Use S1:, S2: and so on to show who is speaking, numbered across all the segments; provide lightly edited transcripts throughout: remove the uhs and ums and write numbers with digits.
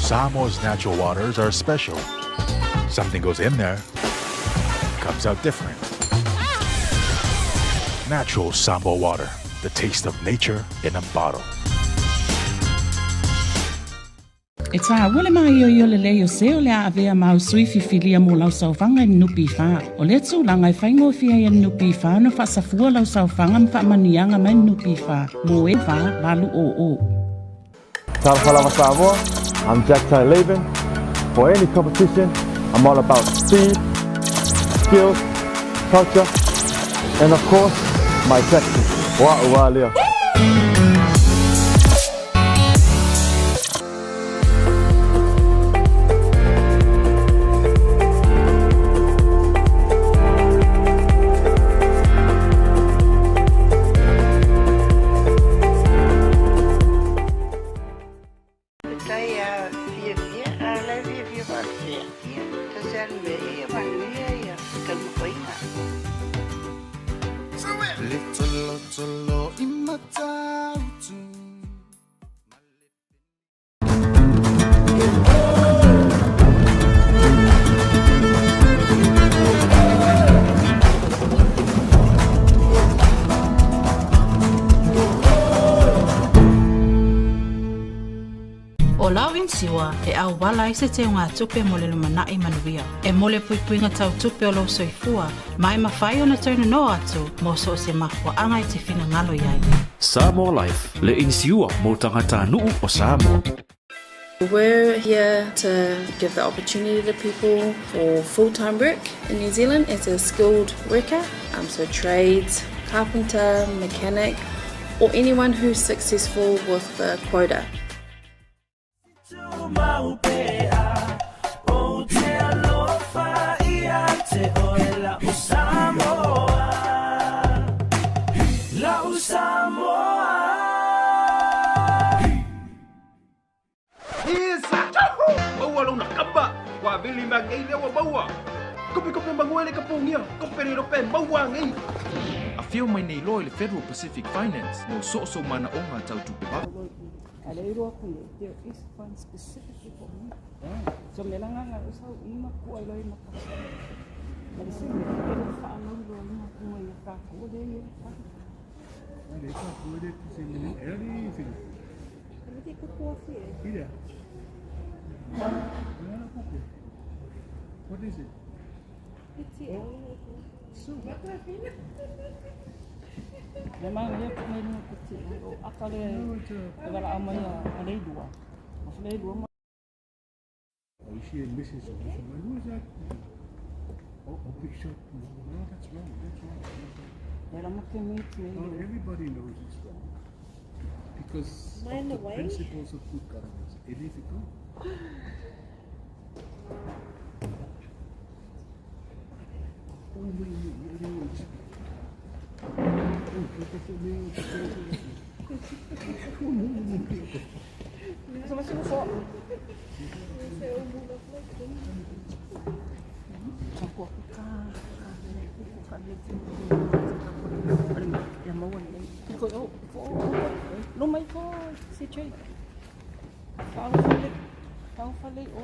S1: Samoa's natural waters are special. Something goes in there, comes out different. Natural Samoa water, the taste of nature in a bottle.
S2: E tāua le māioio lelei o se o le a avea māu sui fifilia mo lau saofaga i le NPF. O lea tulaga e faigofie ai e le NPF ona faasafua lau saofaga ma faamanuiaga mai le NPF mo e 4 8 0 0.
S3: Talofa lava Samoa, I'm Jack Tai Laban. For any competition, I'm all about speed, skills, culture, and of course, my tactics. Wa ua lea.
S4: Faafetai a fiafia, a o la e fiafia faapea. Ia, tasi lava le mea, ia manuia ia taumafaiga.
S5: ʻO lau inisiua e ʻauwala ai se teugatupe mo le lumanai manuia. E mo le puipuiga tau tupe o lou soifua, ma e mafai ona toe nonoa atu mo so o se mafuaaga e te finagalo i ai.
S6: Samoa Life, le inisiua mo tagatanuu o Samoa.
S7: We're here to give the opportunity to people for full-time work in New Zealand as a skilled worker, um, so trades, carpenter, mechanic, or anyone who's successful with the quota.
S8: Maua lona kapa, ua vili ma ngei lea ua maua. Kope kope mangoe le kapongia, kope le rope maua ngei.
S9: Afio mai nei loa i le Federal Pacific Finance mo soosoo manaoga tau tupe vave.
S2: There is one specifically for me. So me la nganga o sau ima ku ai loi maka. Ma le se me ke le fa lo lo ima ku ai ka ko le ye fa.
S10: Le ka ko le se me eri fi.
S2: Le ke ko ko fi.
S10: Ida. What is it?
S2: It's Le ma le ko me no ko ti o akale e wala amai a le dua. O le dua ma
S10: Oh, she and Mrs. Who is that? Oh, oh, big shot. No, no, that's wrong. That's wrong. That's wrong.
S2: le la ma ke me ti.
S10: No, everybody knows it's wrong. Because of the principles of good governance. Ethical.
S2: Ko ka ka le ko ka le ti. Ya maua le. Ko o ko no mai ko si che. Tau fale tau fale o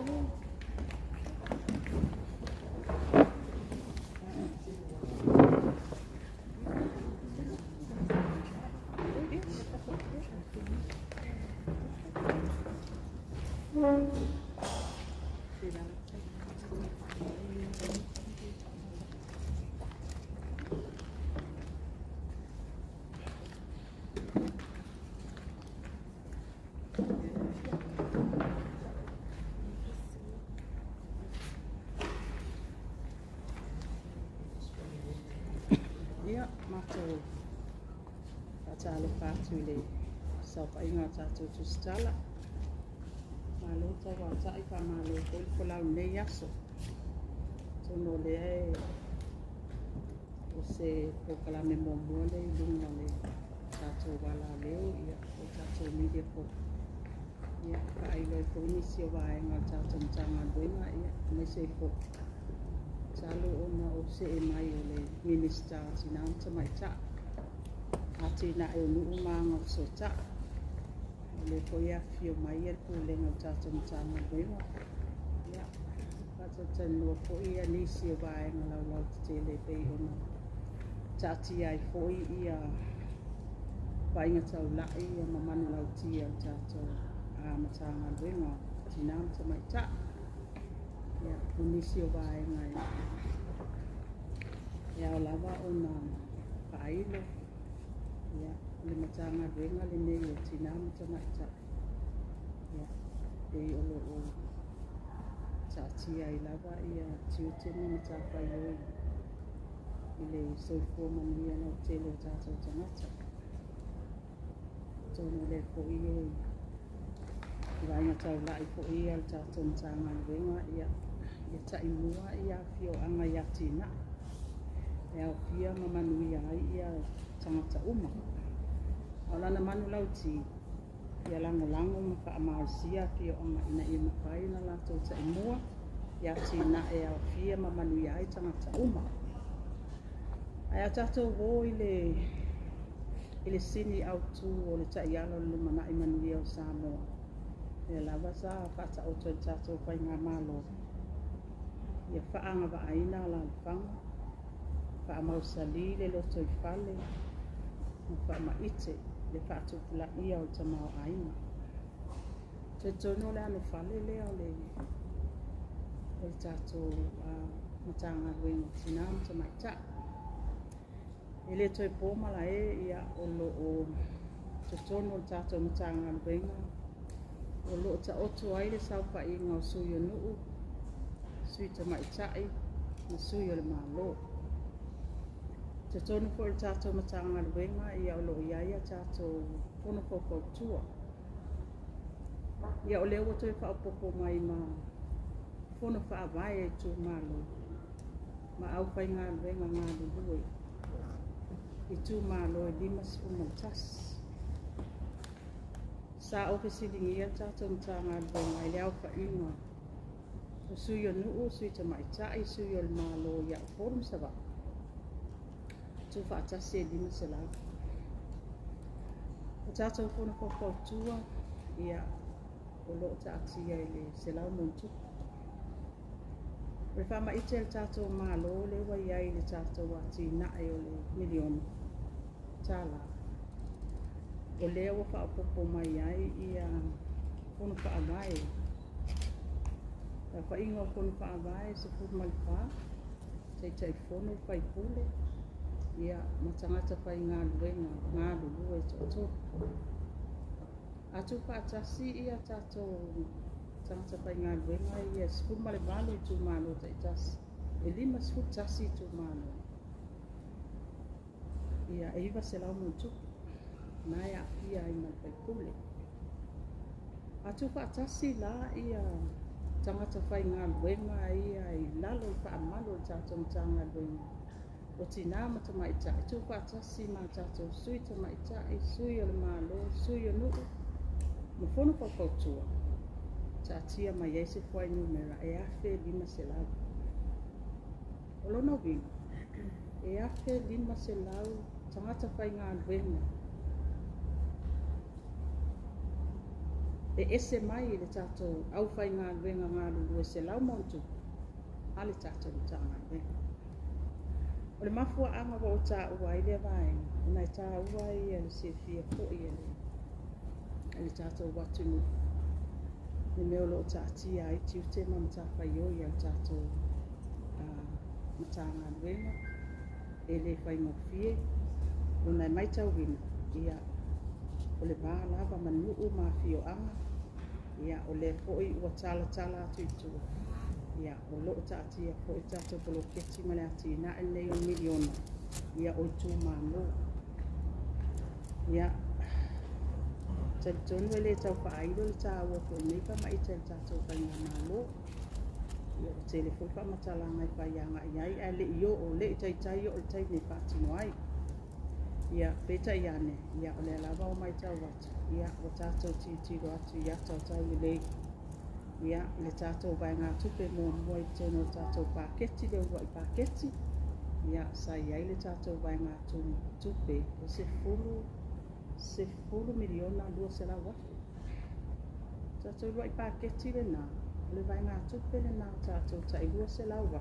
S2: Ia, matou faatalofa atu i le saofaiga o tatou tusitala. Malo tauatai, faamalo foi le folau i lenei aso. Atonu o lea e o se polokalame muamua lea i luga o le tatou alaleo, ia, o tatou media foi. Ia, faailoa ai foi nisi o vaega o le tatou Matagaluega, ia, aemaise ai foi masalo ona o see mai o le Minisita o Tina ma Tamaitai, atinae o nuu ma agafesootai. O lea foi e afifio mai le Pulega o le tatou Matagaluega, ia, faatalatalanoa foi nisi o vaega laulautetele e pei ona taatia ai foi ia vaaiga taulai ma manulauti a le tatou Matagaluega o Tina ma Tamaitai. Ia, o nisi o vaega e ao lava ona faailo, ia, o le Matagaluega lenei o Tina ma Tamaitai, ia, pei o lo o taatia ai lava ia tiute ma matafaioi i le soifua manuia lautele o tatou tagata. Atonu o lea foi e vaaiga taulai foi ia le tatou Matagaluega, ia taimua ia afioaga i atinae e aofia ma manuia ai ia tagata uma. A o lana manulauti, ia lagolago ma faamalosia afioaga ina ia mafai ona latou taimua i atinae e aofia ma manuia ai tagata uma. Ae a tatou o i le sini autu o le taiala o le lumanai manuia o Samoa, lea lava sa faataoto e le tatou faigamalo, ia faaagavaaina alaalafaga, faamausali le lotoifale, ma faamaite le faatupulaia o le tamaoaiga. Talitonu o le anofale lea o le tatou Matagaluega o Tina ma Tamaitai. E le toe po malae, ia, o lo o totonu o le tatou Matagaluega o lo o taoto ai le saofaiga o sui o nuu, sui tamaitai ma sui o le Malo. Totonu foi o le tatou Matagaluega, ia, o lo o i ai a tatou fono faufautua. Ia, o lea ua toe faaopoopo mai ma fono faavae a itumalo ma aufaigaluega galulue itumalo e 51. Sa ou fesiligia le tatou Matagaluega i le aofaiga o sui o nuu, sui tamaitai, sui o le Malo ia Upolu ma Savaii, tuufaatasi e 500. O tatou fono faufautua, ia, o lo o taatia i le 100+. O le faamaite a le tatou Malo lea ua i ai i le tatou atinae o le miliona tala, o lea ua faaopoopo mai ai ia fono faavae. Le aofaiga o fono faavae e 14, Taitaifono, faipule, ia, ma tagata faigaluega galulue e toatolu. A tuufaatasi ia tatou tagata faigaluega ia 18 itumalo taitasi, e 51 itumalo, ia, e 900+ na e aafia ai ma le faipule. A tuufaatasi la ia tagata faigaluega ia i lalo i faamalu o le tatou Matagaluega o Tina ma Tamaitai, tuufaatasi ma tatou sui tamaitai, sui o le Malo, sui o nuu ma fono faufautua, taatia mai ai se fuainumera e 1,500. O lona uiga, e 1,500 tagata faigaluega e ese mai i le tatou aufaigaluega galulue 100+ a le tatou Matagaluega. O le mafuaaga ua ou taua ai lea vaega, ona e taua ia le silafia foi e le tatou atunuu le mea o lo o taatia ai tiute ma matafaioi a le tatou Matagaluega. E le faigofie ona e matauina, ia, o le va lava ma nuu ma afioaga, ia, o lea foi ua talatala atu i tua, ia, o lo o taatia foi tatou poloketi ma le atinae lenei o le miliona, ia, o itumalo. Ia, talitonu e le tau faailo le taua foi nei faamaite a le tatou faigamalo. Ia, ua tele foi faamatalaga e fai agai ai, ae le i oo, le i taitai oo le taimi e faatino ai. Ia, peitai ane, ia, o lea lava ua matau atu, ia, ua tatou tilotilo atu i ata o taulelei, ia, i le tatou vaegatupe muamua i totonu o le tatou paketi, le uluai paketi, ia, sa i ai le tatou vaegatupe e $10,200,000. Tatou uluai paketi lena, o le vaegatupe lena a tatou tai $200,000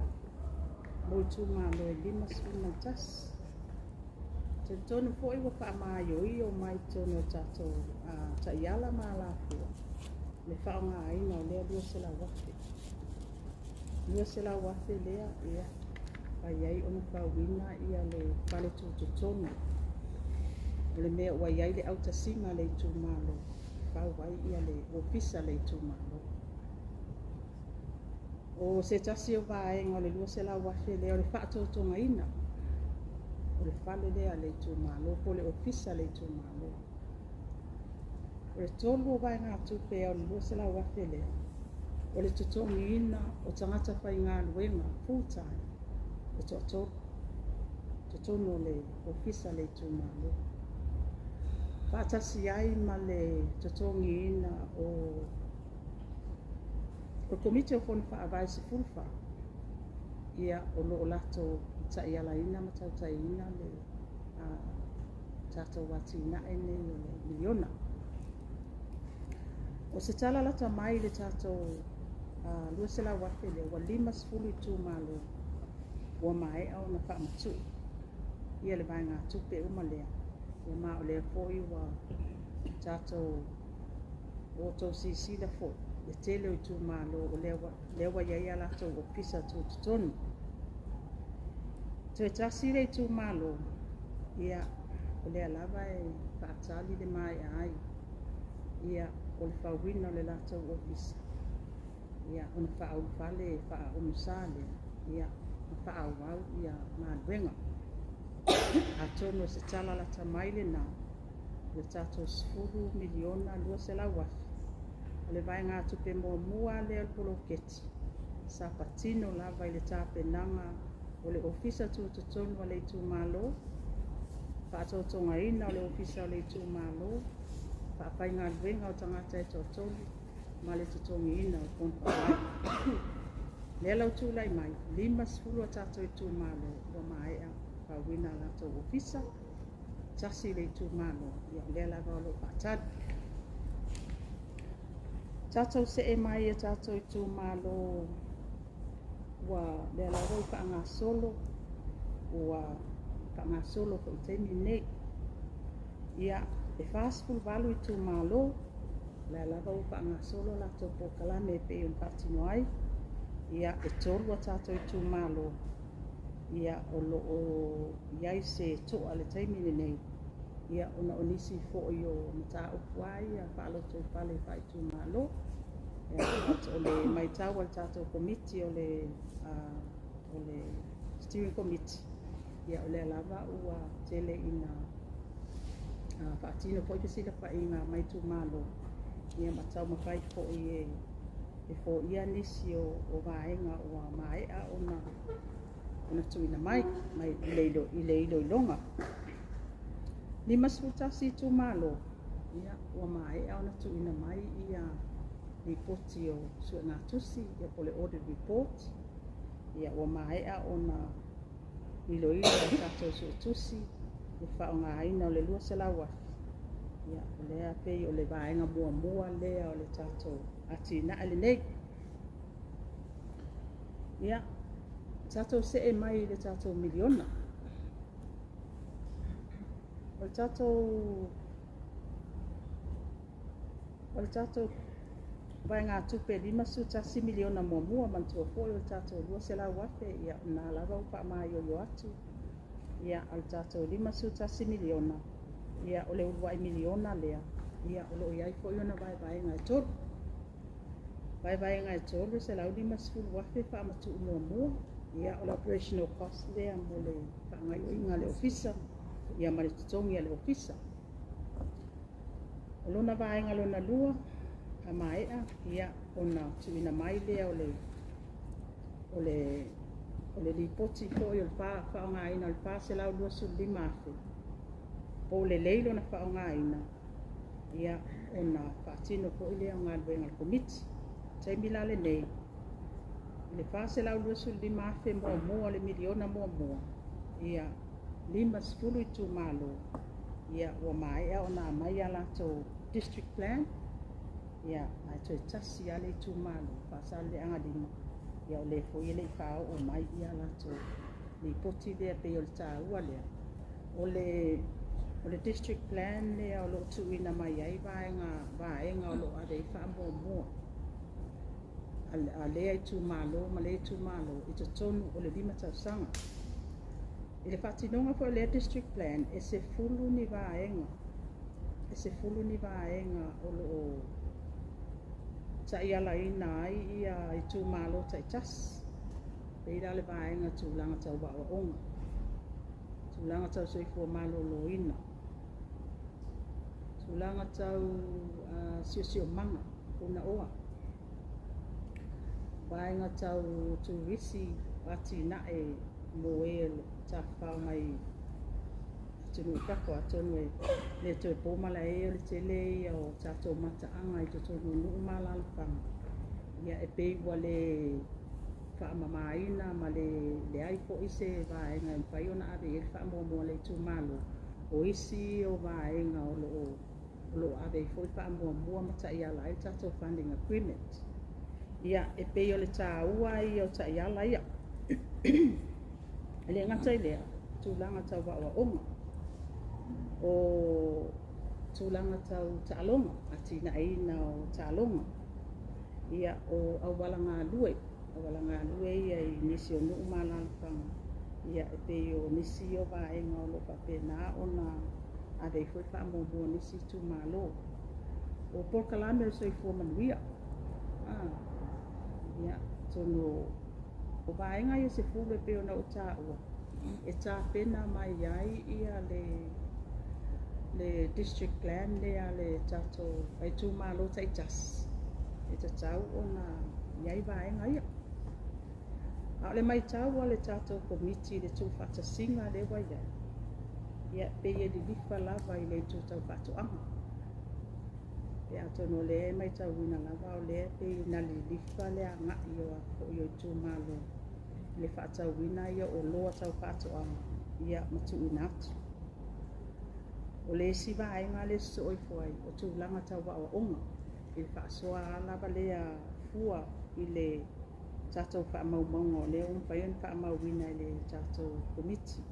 S2: mo itumalo e 51. Talitonu foi ua faamaioio mai totonu o tatou taiala ma alafua le faaaogaina o lea $200,000. $200,000 lea, ia, fai ai ona fauina le fale tutotonu o le mea ua i ai le autasiga a le itumalo, fau ai le ofisa a le itumalo. O se tasi o vaega o le $200,000 lea o le faatotogaina o le fale lea a le itumalo po o le ofisa a le itumalo. O le tolu o vaegatupe o le $200,000 lea, o le totogiina o tagata faigaluega full time e toatolu totonu o le ofisa a le itumalo, faatasi ai ma le totogiina o le Komiti o Fono Faavae 14, ia, o lo o latou taialaina ma tautaiina le tatou atinae nei o le miliona. O se tala lata mai le tatou $200,000 lea, ua 50 itumalo ua maea ona faamatuu ia le vaegatupe uma lea, ia, ma o lea foi ua tatou outou silasila foi le tele o itumalo o lea ua i ai a latou ofisa tutotonu. Toe tasi le itumalo, ia, o lea lava e faatali le maea ai, ia, o le fauina o le latou ofisa, ia, ona faaulufale faaumusa lea, ia, ma faaauau ia galuega. Atonu o se tala lata mai lena o le tatou $10,200,000. O le vaegatupe muamua lea o le poloketi sa patino lava i le tapenaga o le ofisa tutotonu a le itumalo, faatotogaina o le ofisa o le itumalo, faafaigaluega o tagata e toatolu ma le totogiina o le fono faavae. Lea lau tulai mai, 50 a tatou itumalo ua maea fauina a latou ofisa, tasi le itumalo, ia, o lea lava o lo o faatali. Tatou see mai e tatou itumalo ua lea lava ua faagasolo, ua faagasolo foi i taimi nei. Ia, e 48 itumalo, lea lava ua faagasolo latou polokalame e pei ona faatino ai. Ia, e 3 a tatou itumalo, ia, o lo o i ai se toa le taimi lenei, ia, ona o nisi foi o mataupu a ia faalotoifale faaitumalo. Ia, o le maitau a le tatou komiti o le steering committee, ia, o lea lava ua tele ina faatino foi fesilafaiga mai itumalo, ia, ma taumafai foi e foia nisi o vaega ua maea ona tuuina mai i le iloiloga. 51 itumalo, ia, ua maea ona tuuina mai ia lipoti o suegatusi, ia, po o le audit report, ia, ua maea ona iloilo e tatou suetusi le faaaogaina o le $200,000. Ia, o lea pei o le vaega muamua lea o le tatou atinae lenei. Ia, tatou see mai i le tatou miliona. O le tatou vaegatupe 51 miliona muamua, manatua foi o le tatou $200,000, ia, na lava ua faamaioio atu. Ia, o le tatou 51 miliona, ia, o le uluai miliona lea, ia, o lo o i ai foi ona vaevaega e tolu. Vaevaega e tolu, e $150,000 faamatuu muamua, ia, o le operational cost lea mo le faagaoioiga a le ofisa, ia, ma le totogi a le ofisa. O lona vaega lona lua, a maea, ia, ona tuuina mai lea o le lipoti foi o le faaaogaina o le $425,000 po o lelei lona faaaogaina, ia, ona faatino foi lea o galuega a le komiti. Taimi la lenei, i le $425,000 muamua o le miliona muamua, ia, 50 itumalo, ia, ua maea ona aumai a latou district plan. Ia, ae toe tasi lava le itumalo, Faasaleleaga 5, ia o lea foi e le i faaoo mai ia latou lipoti lea. E pei o le taua lea, o le district plan lea o lo o tuuina mai ai vaega vaega o lo o ave ai faamuamua a lea itumalo ma lea itumalo i totonu o le 5 tausaga. I le faatinoga foi o lea district plan, e 10 ni vaega, e 10 ni vaega o lo o taialaina ai ia itumalo taitasi. Pei la le vaega tulaga tau aoaoga, tulaga tau soifua maloloina, tulaga tau siosiomaga punaoa, vaega tau turisi, atinae mo e tafafao mai atunuu i fafo, atonu e le toe po malae o le tele ia o tatou mataaga i totonu o nuu ma alaalafaga, ia e pei ua le faamamaina ma le leai foi se vaega e mafai ona ave i ai le faamuamua a le itumalo. O isi o vaega o lo o ave ai foi faamuamua ma taiala ai le tatou funding agreement. Ia, e pei o le taua ia o taiala ia. E le gata i lea, tulaga tau aoaoga, o tulaga tau taaloga, atinaeina o taaloga, ia o auala galue ia i nisi o nuu ma alaalafaga, ia e pei o nisi o vaega o lo o faapena ona ave ai foi faamuamua nisi itumalo. O polokalame o le soifua manuia, ia atonu o vaega ia 10 e pei ona ou taua, e tapena mai ai ia le district plan lea le tatou itumalo taitasi, e tatau ona i ai vaega ia. A o le matau a le tatou komiti i le tuufaatasiga lea ua i ai, ia pei e lilifa lava i le itu tau faatoaga. Pe atonu o lea e matauina lava o lea pei na lilifa le agai o foi o itumalo i le faatauina ia o oloa tau faatoaga, ia ma tuuina atu. O le isi vaega lea sosoo ifo ai, o tulaga tau aoaoga, i le faasoa lava lea fua i le tatou faamaumauga o lea ua mafai ona faamauina e le tatou komiti.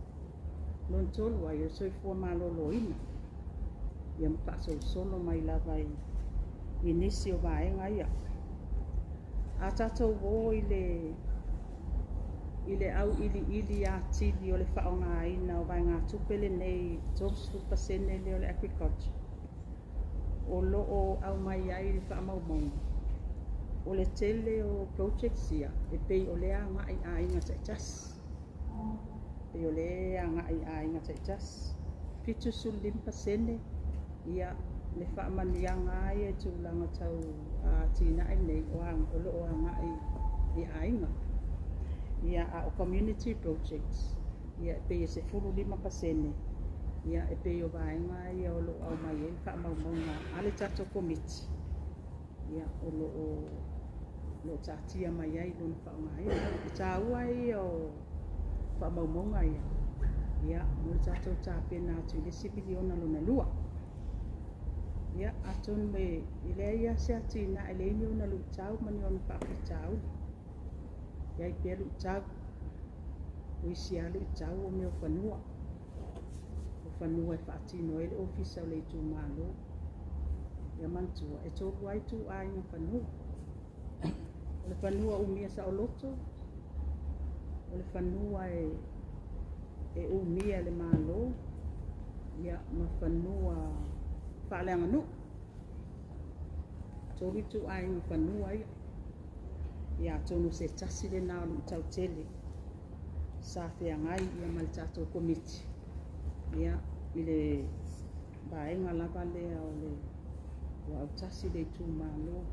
S2: Lona tolu ai, o le soifua maloloina, ia ma faasolosolo mai lava i nisi o vaega ia. A tatou o i le auiliili atili o le faaaogaina o vaegatupe lenei 30% lea o le agriculture, o lo o aumai ai le faamaumauga, o le tele o projects ia, e pei o lea agai aiga taitasi. Pei o lea agai aiga taitasi. 75% ia le faamanuiaga ia i tulaga tau atinae nei o lo o agai i aiga. Ia, a o community projects, ia e pei e 15%, ia e pei o vaega ia o lo o aumai ai le faamaumauga a le tatou komiti, ia o lo o taatia mai ai lona faaaogaina. E taua ia o faamaumauga ia, ia mo le tatou tapena atu i le isi miliona lona lua. Ia, atonu e leai lava se atinae leai ni ona luitau ma ni ona faafitauli. I ai pea luitau, o isi lava luitau o mea o fanua. O fanua e faatino ai le ofisa o le itumalo. Ia manatua, e 3 ai ituaiga fanua. O le fanua umia saoloto, o le fanua e umia le Malo, ia ma fanua faaleaganuu. 3 ituaiga fanua ia. Ia atonu se tasi lena o luitau tele sa feagai ia ma le tatou komiti, ia i le vaega lava lea o le ua autasi le itumalo,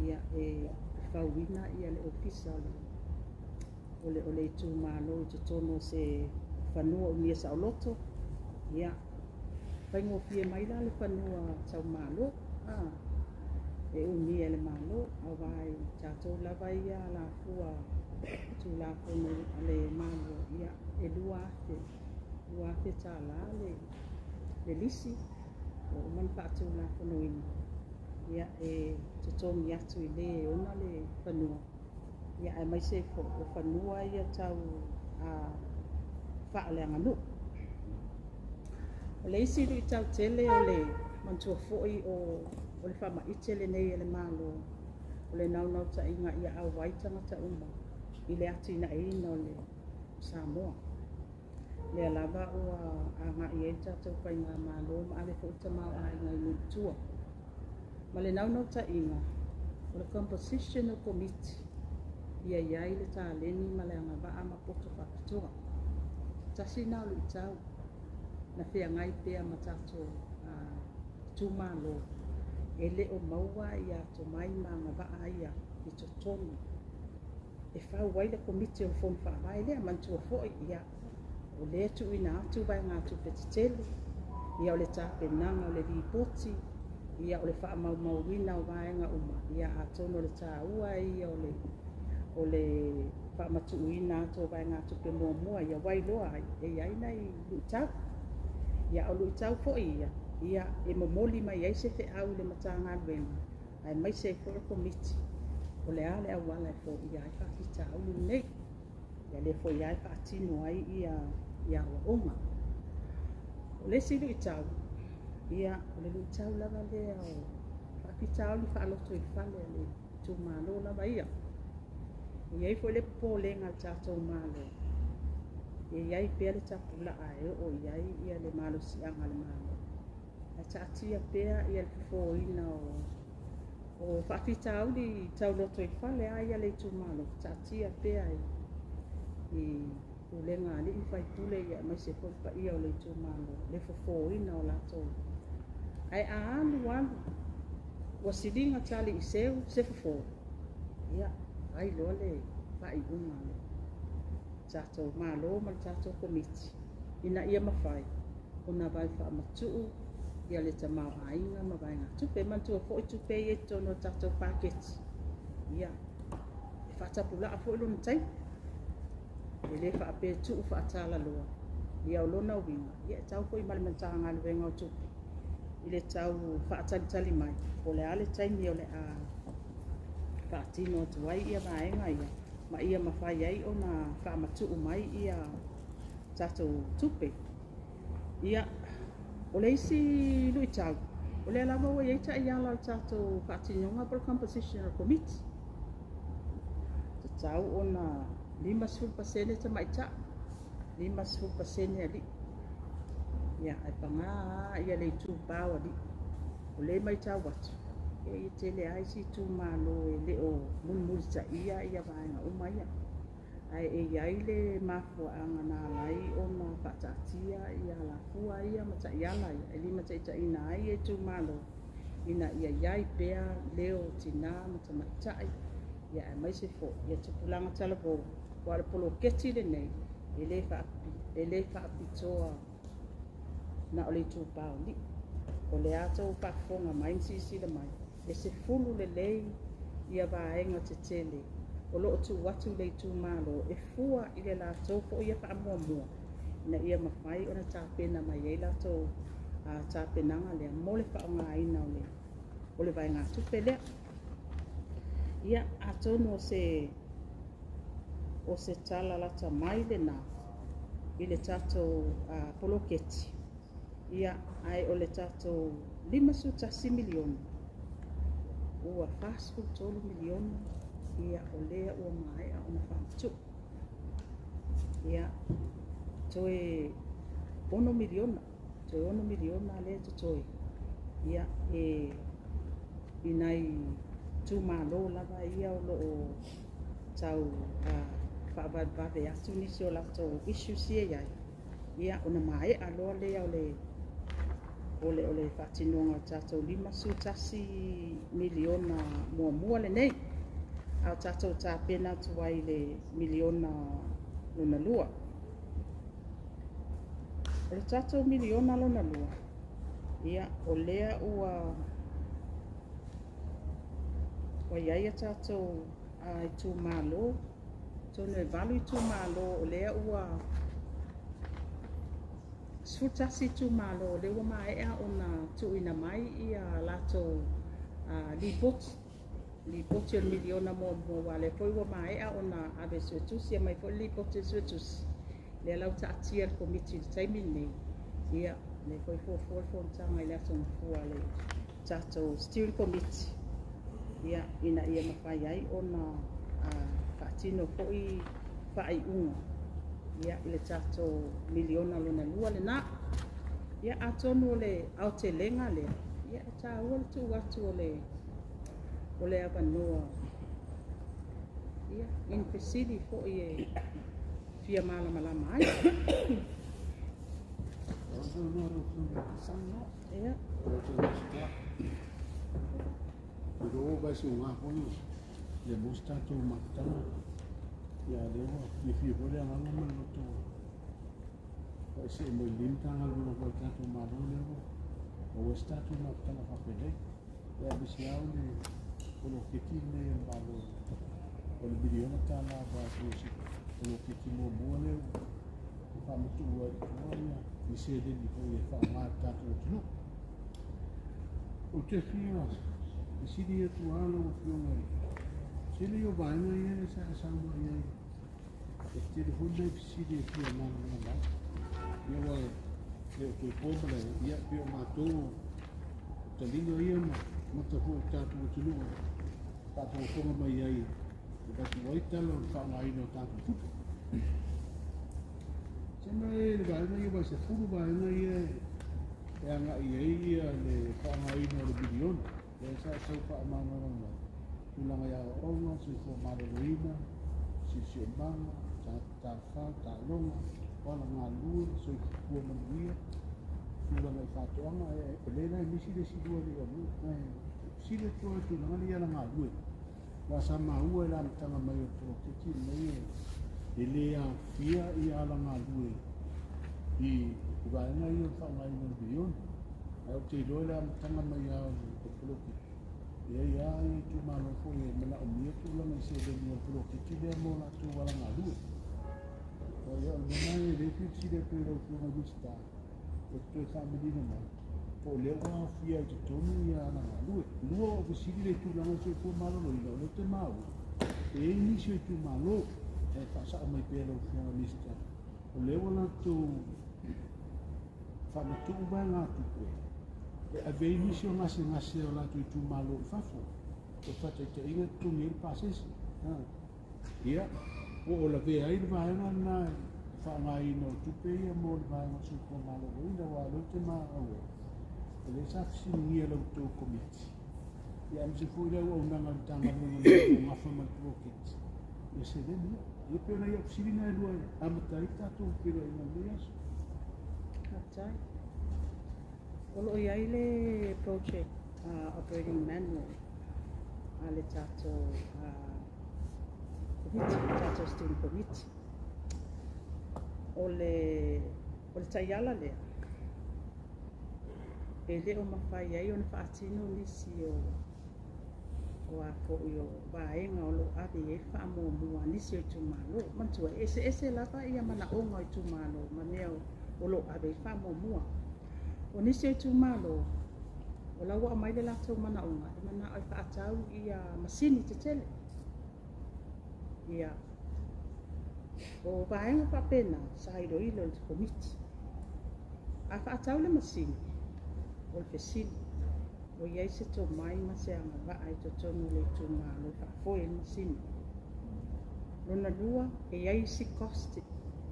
S2: ia e fauina ia le ofisa o le itumalo i totonu o se fanua umia saoloto. Ia faigofie mai la le fanua tau Malo, e umia e le Malo, aua i tatou lava ia alafua Tulafono a le Malo, ia e $2,000 tala le lisi ua uma ona faatulafonoina. Ia, e totogi atu i le e ona le fanua, ia aemaise ai foi o fanua ia tau faaleaganuu. O le isi luitau tele o le manatua foi o le faamaite lenei e le Malo, o le naunautaiga ia auai tagata uma i le atinaeina o le Samoa. Lea lava ua agai ai le tatou faigamalo ma ave foi le tamaoaiga i nuu i tua. Ma le naunautaiga, o le composition o Komiti ia i ai le taleni ma le agavaa ma poto faapitoa. Tasi lena o luitau na feagai pea ma tatou itumalo, e le o maua ia atomai ma agavaa ia i totonu e fau ai le Komiti o le Fono Faavae lea. Manatua foi, ia, o lea e tuuina atu vaegatupe tetele, ia o le tapenaga o le lipoti, ia o le faamaumauina o vaega uma, ia atonu o le taua ia o le faamatuuina atu o vaegatupe muamua, ia ua iloa ai e i ai nai luitau. Ia o luitau foi ia, ia e momoli mai ai se feau i le Matagaluega aemaise ai foi le Komiti, o le a le auala e foia ai faafitauli lenei, ia lea foi lava e faatino ai ia aoaoga. O le isi luitau, ia o le luitau lava lea o faafitauli faalotoifale a le itumalo lava ia. E i ai foi le popolega a le tatou Malo, e i ai pea le tapulaa e oo i ai ia le malosiaga a le Malo, ae taatia pea ia le fofoina o faafitauli tau lotoifale lava ia a le itumalo, taatia pea i pulega a alii ma faipule aemaise foi le paia o le itumalo le fofoina o latou. Ae a alu alu ua siliga tali i seu se fofo, ia fai loa le faaiuga a le tatou Malo ma le tatou Komiti ina ia mafai ona vave faamatuu ia le tamaoaiga ma vaegatupe. Manatua foi tupe ia i totonu o le tatou paketi, ia e faatapulaa foi lona taimi, e le faapea e tuu faatalaloa. Ia o lona uiga, ia e tau foi ma le Matagaluega o Tupe i le tau faatalitali mai po o le a le taimi o le a faatino atu ai ia vaega ia, ma ia mafai ai ona faamatuu mai ia tatou tupe. Ia, o le isi luitau, o lea lava ua i ai taiala o le tatou faatinoga po o le composition o le Komiti, tatau ona 50% tamaitai, 50% alii. Ia, ae paga lava ia le itupa o alii. O lea e matau atu, e tele lava isi itumalo e le o mulimulitaia ia vaega uma ia. Ae e i ai le mafuaaga na ala ai ona faataatia ia alafua ia ma taiala ia e limataitaiina ai ia itumalo ina ia i ai pea leo o tina ma tamaitai, ia aemaise foi ia tupulaga talavou. Aua o le poloketi lenei e le faapitoa na o le itupa o alii. O lea tou faafofoga mai ma silasila mai, e 10 lelei ia vaega tetele o lo o tuu atu i le itumalo e fua i le latou foi ia faamuamua ina ia mafai ona tapena mai ai latou tapenaga lea mo le faaaogaina o le vaegatupe lea. Ia, atonu o se tala lata mai lena i le tatou poloketi. Ia, ae o le tatou $51 miliona, ua $43 miliona, ia o lea ua maea ona faamatuu. Ia, toe $6 miliona, toe $6 miliona lea totoe, ia e i nai itumalo lava ia o lo o tau faavavevave atu nisi o latou issues ia i ai, ia ona maea loa lea o le faatinoga o le tatou $51 miliona muamua lenei, a o tatou tapena atu ai i le miliona lona lua. O le tatou miliona lona lua, ia o lea ua i ai a tatou itumalo, atonu e 8 itumalo o lea ua 11 itumalo o lea ua maea ona tuuina mai ia latou Lipoti, Lipoti o le miliona muamua, aua o lea foi ua maea ona ave i le Suetusi, aumai foi le Lipoti a le Suetusi, lea la ua taatia i le Komiti i le taimi lenei. Ia, o lea foi e fuafua le fonotaga i le Aso Gafua a le tatou Steering Committee, ia, ina ia mafai ai ona faatino foi faaiuga, ia, i le tatou miliona lona lua lena. Ia, atonu o le aotelega lea, ia, e taua le tuu atu o le o le avanoa, ia, i ni fesili foi e fia malamalama ai. Ia.
S10: Le mo se tatou mafutaga ia lea ua fiafia foi le agaga ma le loto faasee mai lenei Matagaluega foi a le tatou Malo lea ua maua ai se tatou mafutaga faapenei. Ia aemaise lava o le poloketi lenei a le Malo o le miliona tala aua se poloketi muamua lea ua faamatuu ai i tua ia ni seleni foi e faaaoga e le tatou atunuu. Ou te fia fesili atu lava lau Afioga i tele o vaega ia sa e saunoa i ai, e tele foi nai fesili e fia malamalama ai. Ia aua e le o toe po malae, ia pei o matou o taliga ia ma mata foi o le tatou atunuu e faafogafoga mai ai e avatu ai tala o le faaaogaina o tatou tupe. Sema e le vaega ia, aua e 10 vaega ia e agai i ai ia le faaaogaina o le miliona. Lea sa e tau faamalamalama mai, tulaga i aoaoga, soifua maloloina, siosiomaga, tafafao, taaloga, auala galulue, soifua manuia, tulaga i faatoaga, o lea la e misi le isi lua e le i aumai. Ae fesili atu lava i tulaga lea i ala galue. Aua sa maua i le amataga mai o le poloketi lenei e le aofia ia ala galue i vaega ia o le faaaogaina o le miliona. Ae ou te iloa i le amataga mai lava o le poloketi, e i ai lava itumalo foi e manaomia tulaga i seleni o le poloketi lea mo latou ala galue. O le mea lena e le fia fesili atu ai i lau Afioga i le Minisita, e toe faamanino mai, po o lea ua aofia i totonu ia ala galue. Lua o fesili le tulaga o le soifua maloloina, o lea ou te maua, e i ai nisi o itumalo, e faasao mai pea lau Afioga i le Minisita, o lea ua latou faamatuu vaegatupe e ave ai nisi o gasegase o latou itumalo i fafo, o faataitaiga e totogi ai le pasese. Ia, po o lavea ai le vaega lena i le faaaogaina o tupe ia mo le vaega o le soifua maloloina, aua o lea ou te maua, o lea sa fesiligia e la outou komiti, ia aemaise foi le auaunaga a le Matagaluega o lo o gafa ma le poloketi, ia seleni ia. Ia pei o nai au fesili na e lua e amata ai le tatou feiloaiga i lenei aso.
S2: Faafetai. O lo o i ai le project operating manual a le tatou Komiti, le tatou Steering Committee. O le, o le taiala lea, e le o mafai ai ona faatino nisi o o a foi o vaega o lo o ave i ai le faamuamua a nisi o itumalo. Manatua, e eseese lava ia manaoga o itumalo ma mea o lo o ave i ai le faamuamua. O nisi o itumalo, o la ua aumai le latou manaoga, e manao e faatau ia masini tetele. Ia, o vaega faapena sa iloilo e le Komiti. A faatau le masini, o le fesili, o i ai se tomai ma se agavaa i totonu o le itumalo e faafoe ai le masini? Lona lua, e i ai isi cost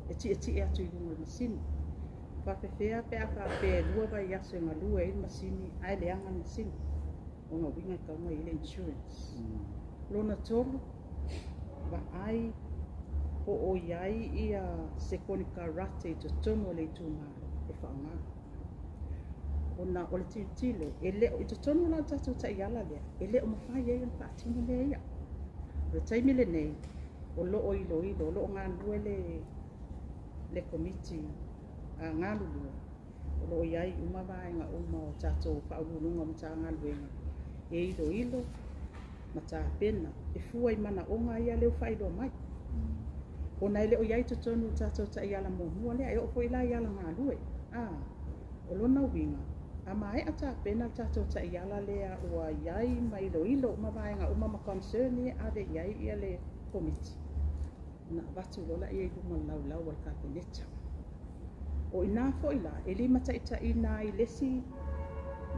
S2: e tietie atu i luga o le masini. Faapefea pe a faapea e 2 vaiaso e galue ai le masini ae leaga le masini? Lona uiga e tatau ona i ai le insurance. Lona tolu, vaai po o i ai ia se konekarate i totonu o le itumalo e faaaoga. Ona o le tilotilo, e le o i totonu la o le tatou taiala lea, e le o mafai ai ona faatino mea ia. O le taimi lenei, o lo o iloilo, o lo o galulue le le Komiti galulue, o lo o i ai uma vaega uma o tatou Faauluuluga o Matagaluega e iloilo ma tapena e fua i manaoga ia lea ua faailoa mai. Ona e le o i ai i totonu o le tatou taiala muamua lea, e oo foi la i ala galue. A, o lona uiga, A maea tapena le tatou taiala lea ua i ai ma iloilo uma vaega uma ma concern ia e ave i ai ia le Komiti, ona avatu loa lea i luma o le laulau a le Kapeneta. O i ina foi la e limataitaiina ai le isi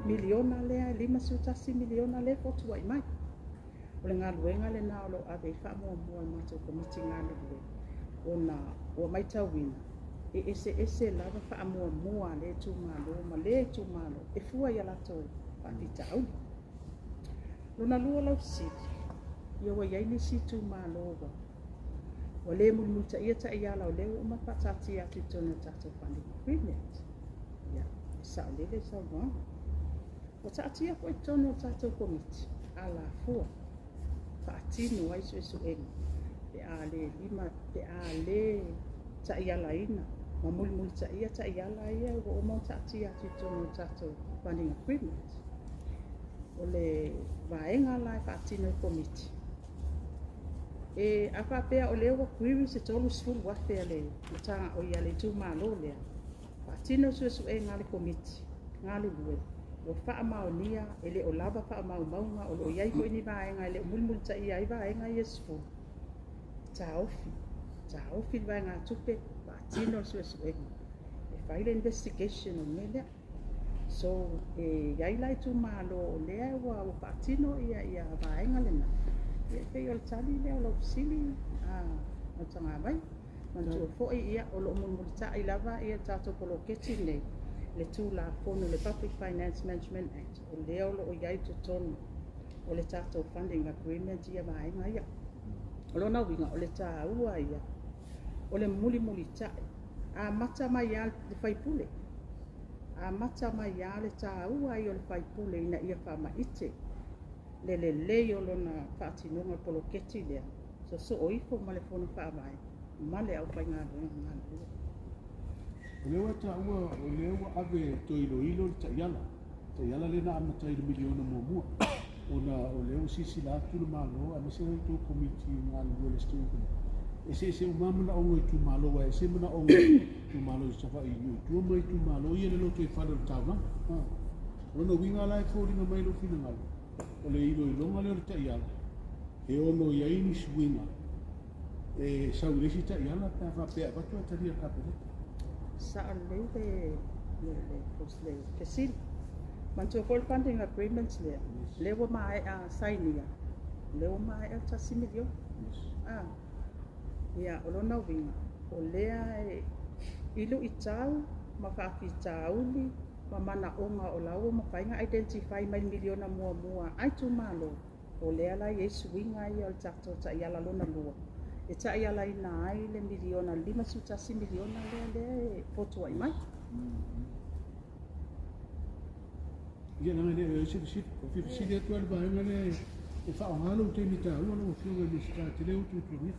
S2: miliona lea, e $51 miliona lea e fotuai mai. O le galuega lena o lo o ave i ai le faamuamua a le matou Komiti galulue, ona ua matauina e eseese lava faamuamua a lea itumalo ma lea itumalo e fua i a latou faafitauli. Lona lua lau fesili, ia ua i ai nisi itumalo ua le mulimulitaia taiala o lea ua uma ona faataatia atu i totonu o le tatou funding agreement. Ia, e saolele le saunoaga. Ua taatia foi i totonu o le tatou Komiti alafua faatino ai suesuega pe a le lima, pe a le taialaina ma mulimulitaia taiala ia ua uma ona taatia atu i totonu o le tatou funding agreement. O le vaega la e faatino e Komiti, e a faapea o lea ua query se $30,000 a le matagaoi a le itumalo lea, faatino suesuega a le Komiti galulue, ua faamaonia e le o lava faamaumauga, o lo o i ai foi ni vaega e le o mulimulitaia ai vaega ia e 10, taofi, taofi le vaegatupe, faatino le suesuega, e fai le investigation o le mea lea. So, e i ai la itumalo o lea ua faatino ia vaega lena. Ia e pei o le tali lea o lau fesili a Tagavai. Manatua foi ia o lo o mulimulitai lava ia le tatou poloketi lenei, le Tulafono, le Public Finance Management Act, o lea o lo o i ai i totonu o le tatou funding agreement ia vaega ia. O lona uiga, o le taua ia o le mulimulitai, amata mai lava le faipule, amata mai lava le taua ia o le faipule ina ia faamaite le lelei o lona faatinoga o le poloketi lea, sosoo ifo ma le fono faavae ma le aufaigaluega galulue.
S10: O lea ua taua, o lea ua ave toe iloilo le taiala, taiala lea na amata i le miliona muamua, ona o lea ua silasila atu le Malo aemaise o outou Komiti galulue le Steering Committee, eseese uma manaoga o itumalo, aua e ese manaoga o itumalo i Savaii i nuu i tua ma itumalo ia i le lotoifale o le taulaga. O lona uiga la e foliga mai lou finagalo, o le iloiloga lea o le taiala, e ono i ai ni suiga e sau i le isi taiala pe a faapea e avatu ae talia e le Kapeneta.
S2: Sao lelei le fesili. Manatua foi le funding agreement lea, lea ua maea sainia, lea ua maea le $1 miliona. Ah, ia, o lona uiga, o lea e i luitau ma faafitauli ma manaoga o la ua mafai ona identify mai le miliona muamua a itumalo, o lea la e i ai suiga ia o le tatou taiala lona lua, e taialaina ai le miliona, le $51 miliona lea e fotuai mai.
S10: Ia, leaga e le o i ai se fesili. O le fia fesili atu lava i le vaega lea e faaaoga lou taimi taua lau Afioga i le Minisita e te le utuutugia.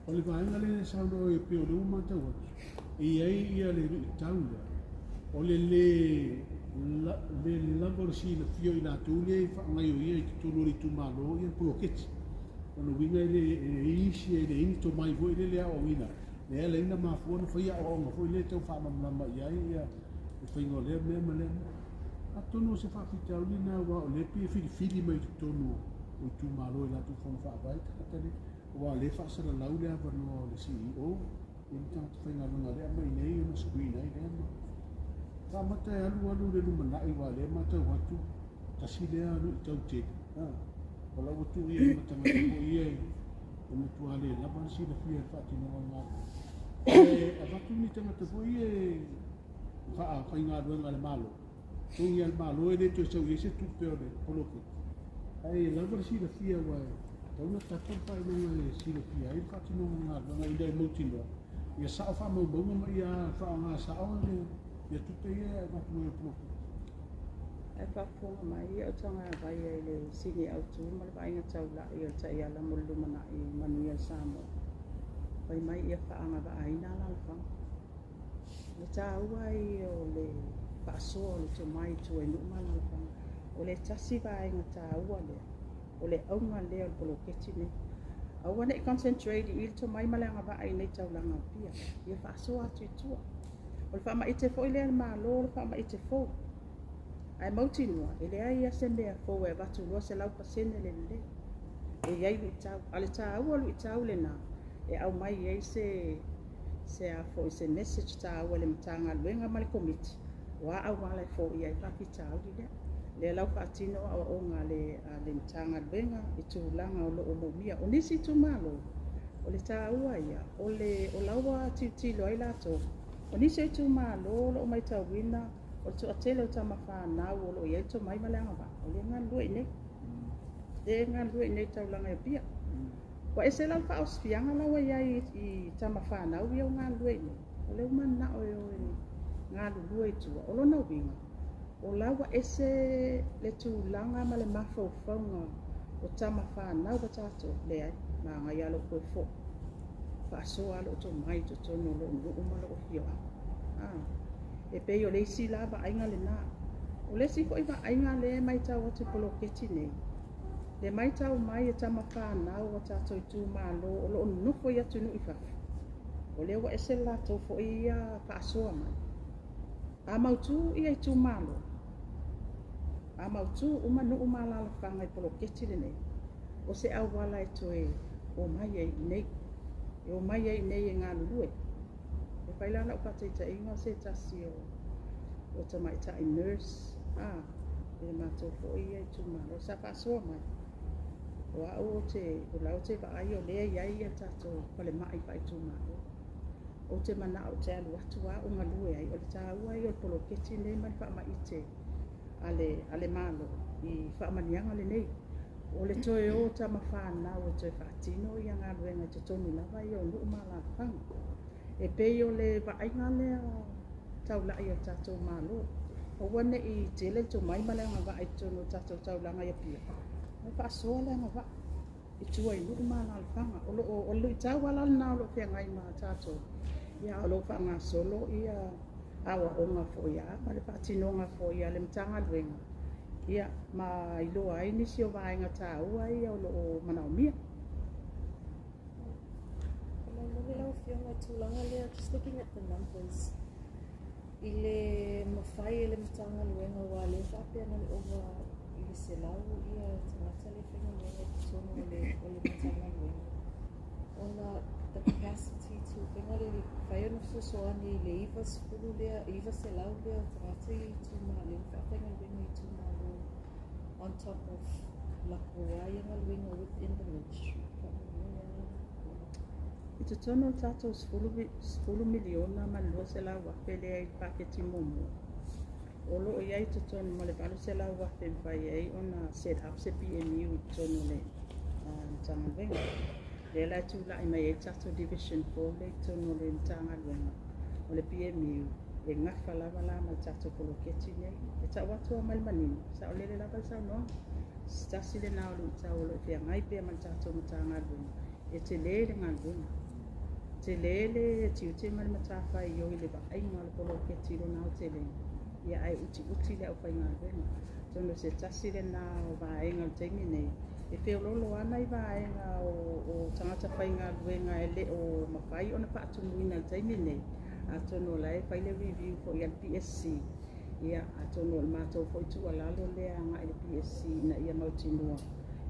S10: O le vaega lea e saunoa ai pei o lea ua matau atu, e i ai ia le luitau lea, o le le lava o le silafia o i latou lea e faagaioia i totonu o le itumalo ia le poloketi. O lona uiga e le isi e leai ni tomai foi lele e aoaoina, lea e ala ai ona mafua ona fai aoaoga foi lea e tau faamalamalama i ai ia le faiga o lea mea ma lea mea. Atonu o se faafitauli lena aua o lea e pei e filifili mai i totonu o itumalo i latou fono faavae tagata nei, aua o lea e faasalalau le avanoa o le CEO i ni tagata faigaluega o lea e aumai nei ona screen ai lea ma faamata e alu alu i le lumanai aua o lea e matau atu tasi lea luitau tele o la ua tuu i ai ma tagata foi ia e matua le lava le silafia i le faatinoga o le galuega. E avatu ni tagata foi ia e faafaigaluega a le Malo, togi a le Malo e le toe sau i ai se tupe o le poloketi, ae lava le silafia aua e tatau ona tapa le faailoga e silafia ai le faatinoga o galuega ina ia mautinoa ia sao faamaumauga ma ia faaaoga sao ia tupe ia e avatu ai o le poloketi.
S2: Ae faafofoga mai ia o tagavai ai le sini autu ma le vaaiga taulai o le taiala mo le lumanai manuia o Samoa. Fai mai ia faagavaaina alaalafaga. Le taua ai o le faasoa o le tomai i tua i nuu ma alaalafaga, o le tasi vaega taua lea, o le auga lea o le poloketi lenei. Aua ne i concentrate i le tomai ma le agavaa i nei taulaga Apia, ia faasoa atu i tua. O le faamaite foi lea a le Malo, o le faamaite fou. Ae mautinoa, e leai lava se mea fou e avatu 200% le lelei. E i ai luitau. A o le taua o luitau lena, e aumai ai se se a foi se message taua i le Matagaluega ma le Komiti, o a auala e foia ai le faafitauli lea. Lea la ua faatino aoaoga a le a le Matagaluega i tulaga o lo o moomia. O nisi itumalo, o le taua ia, o le o la ua tilotilo ai latou. O nisi o itumalo o lo o matauina o le toatele o tamafanau o lo o i ai le tomai ma le agavaa, o lea e galulue i inei. Lea e galulue i inei i le taulaga i Apia. Ua ese la le faaosifiaga la ua i ai i tamafanau ia ua galulue i inei, o lea ua mananao e o e galulue i tua. O lona uiga, o la ua ese le tulaga ma le mafaufauga o tamafanau a tatou, leai, manaia lava lou toe foi, faasoa lou tomai i totonu o lou nuu ma lou afioaga. E pei o le isi la vaaiga lena. O le isi foi vaaiga lea e matau atu i poloketi nei, le matau mai e tamafanau a tatou itumalo o lo o nonofo i atunuu i fafo, o lea ua ese le latou foi ia faasoa mai. A mautu ia itumalo, a mautu uma nuu ma alaalafaga i poloketi lenei, o se auala e toe omai ai i inei, e omai ai i inei e galulue. E fai la lau faataitaiga o se tasi o tamaitai nurse i le matou foi ia itumalo sa faasoa mai, o au o la ou te vaai o lea e i ai ia le tatou falemai faaitumalo. Ou te manao ou te alu atu au galue ai, o le taua ia o le poloketi lenei ma le faamaite a le Malo i faamanuiaga lenei. O le toe o tamafanau e toe faatino ia galuega i totonu lava ia o nuu ma alaalafaga. E pei o le vaaiga lea taulai a le tatou Malo. Aua ne i tele le tomai ma le agavaa i totonu o le tatou taulaga i Apia, ae faasoa le agavaa i tua i nuu ma alaalafaga. O lo o luitau lava lena o lo o feagai ma tatou, ia o lo o faagasolo ia aoaoga foi ma le faatinoga foi a le Matagaluega, ia ma iloa ai nisi o vaega taua ia o lo o manaomia.
S7: Faamolemole lau Afioga i tulaga lea, just looking at the numbers, i le mafai e le Matagaluega aua o lea e faapea na o le ova i le 100 ia tagata le faigaluega i totonu o le Matagaluega, ona the capacity to faiga le mafai ona fesoasoani i le 90 lea, 900 lea o tagata i itumalo faafaigaluega i itumalo on top of latou lava ia galuega within the ministry. Faamolemole.
S2: I totonu o le tatou 10 miliona ma le 200,000 lea i le paketi muamua, o lo o i ai totonu ma le 800,000 e mafai ai ona set up se PMU i totonu o le Matagaluega. Lea la e tulai mai ai le tatou division fou lea i totonu o le Matagaluega o le PMU, e gafa lava la ma le tatou poloketi nei. E tau atu lava mai le manino, saolele lava le saunoaga. Se tasi lena o luitau o lo o feagai pea ma le tatou Matagaluega, e tele le galuega. Tele le tiute ma le matafaioi i le vaaiga o le poloketi i lona aotelega, ia ae utiuti le aufaigaluega. Atonu o se tasi lena o vaega o le taimi nei, e feoloolo lava nai vaega o tagata faigaluega e le o mafai ona faatumuina i le taimi nei, atonu o la e fai le review foi a le PSC, ia atonu o le matou foi tuualalo lea agai i le PSC ina ia mautinoa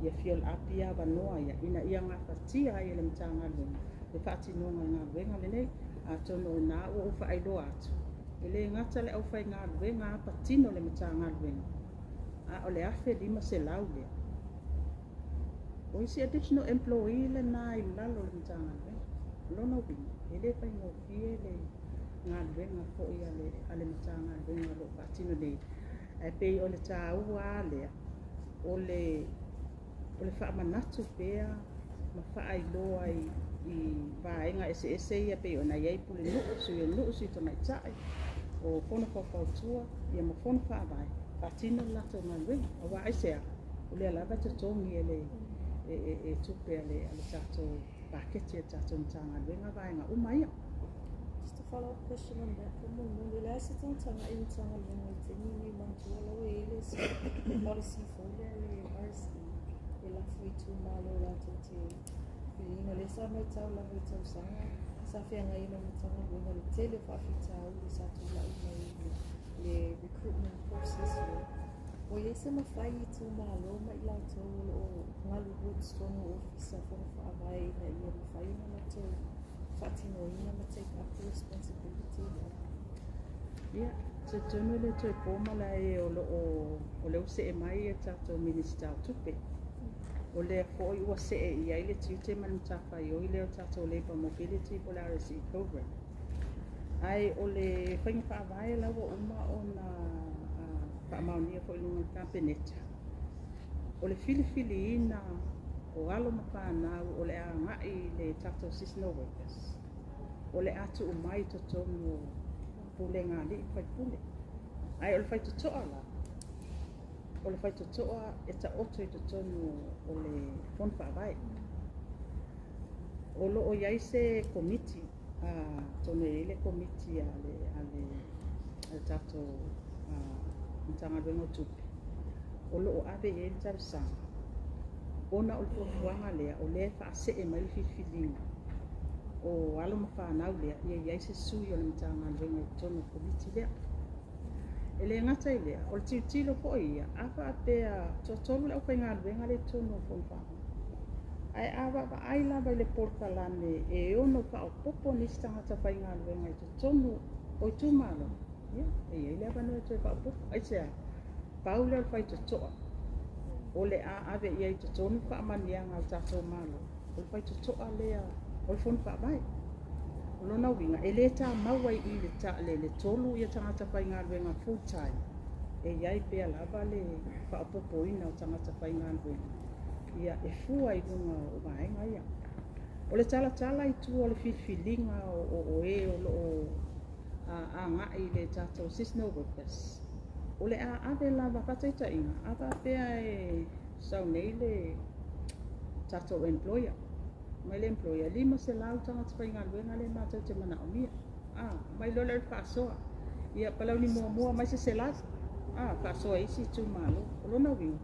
S2: ia fill up ia avanoa ia ina ia gafatia ai e le Matagaluega le faatinoga o le galuega lenei. Atonu o lena ua ou faailoa atu, e le gata le aufaigaluega patino le Matagaluega, a o le 1,500 lea. O isi additional employee lena i lalo o le Matagaluega. O lona uiga, e le faigofie le galuega foi a le Matagaluega o lo o faatino nei. Ae pei o le taua lava lea, o le faamanatu pea ma faailoa i vaega eseese ia pei ona i ai pulenuu, sui o nuu, sui tamaitai, o fono faufautua, ia ma fono faavae, faatino le latou galuega. Aua aisea, o lea lava e totogi e le e tupe a le tatou paketi a le tatou Matagaluega vaega uma ia.
S7: Just a follow-up question on that. Faamolemole, o le a se tagatagai i Matagaluega i le taimi lenei manatua lau e i ai le policy fou lea le RSE e lafo i itumalo latou te filina. Lea sa matau lava i tausaga sa feagai ai ma le Matagaluega le tele o faafitauli sa tulai mai i le recruitment process lea.
S11: Ua i ai se mafai i itumalo ma i latou o lo o galulue i totonu o Ofisa Fono Faavae ina ia mafai ona latou faatinoina ma take up the responsibility lea?
S2: Ia, talitonu e le toe po malae o lo o o lea ua see mai le tatou Minisita o Tupe. O lea foi ua see i ai le tiute ma le matafaioi lea o le tatou Labour Mobility po o le RSE Programme. Ae o le faiga faavae la ua uma ona faamaonia foi i luga o le Kapeneta, o le filifiliina o alo ma fanau o le a agai i le tatou seasonal workers, o le a tuu mai i totonu o pulega a alii ma faipule. Ae o le faitotoa la, o le faitotoa e taoto i totonu o le Fono Faavae. O lo o i ai se komiti, atonu e i ai le komiti a le tatou Matagaluega o Tupe, o lo o ave i ai le talosaga, ona o le fuafuaga lea, o lea e faasee mai le filifiliga o alo ma fanau lea, ia i ai se sui o le Matagaluega i totonu o le komiti lea. E le gata i lea, o le tilotilo foi ia, a faapea toatolu le aufaigaluega lea i totonu o Fono Faavae, ae a vaavaai lava i le polokalame e ono faaopoopo nisi tagata faigaluega i totonu o itumalo, ia, e i ai le avanoa e toe faaopoopo. Aisea? Pau lea o le faitotoa o le a ave i ai i totonu faamanuiaga a le tatou Malo, o le faitotoa lea o le Fono Faavae. O lona uiga, e le tamau ai i le tolu ia tagata faigaluega full time, e i ai pea lava le faaopoopoina o tagata faigaluega, ia e fua i luga o vaega ia. O le talatala i tua o le filifiliga o e o lo o agai i le tatou seasonal workers, o le a ave lava faataitaiga, a faapea e sau nei le tatou employer, mai le employer, 500 tagata faigaluega lea matou te manaomia. Mai loa lea o le faasoa. Ia, Palauli muamua mai se 100. Faasoa i isi itumalo. O lona uiga,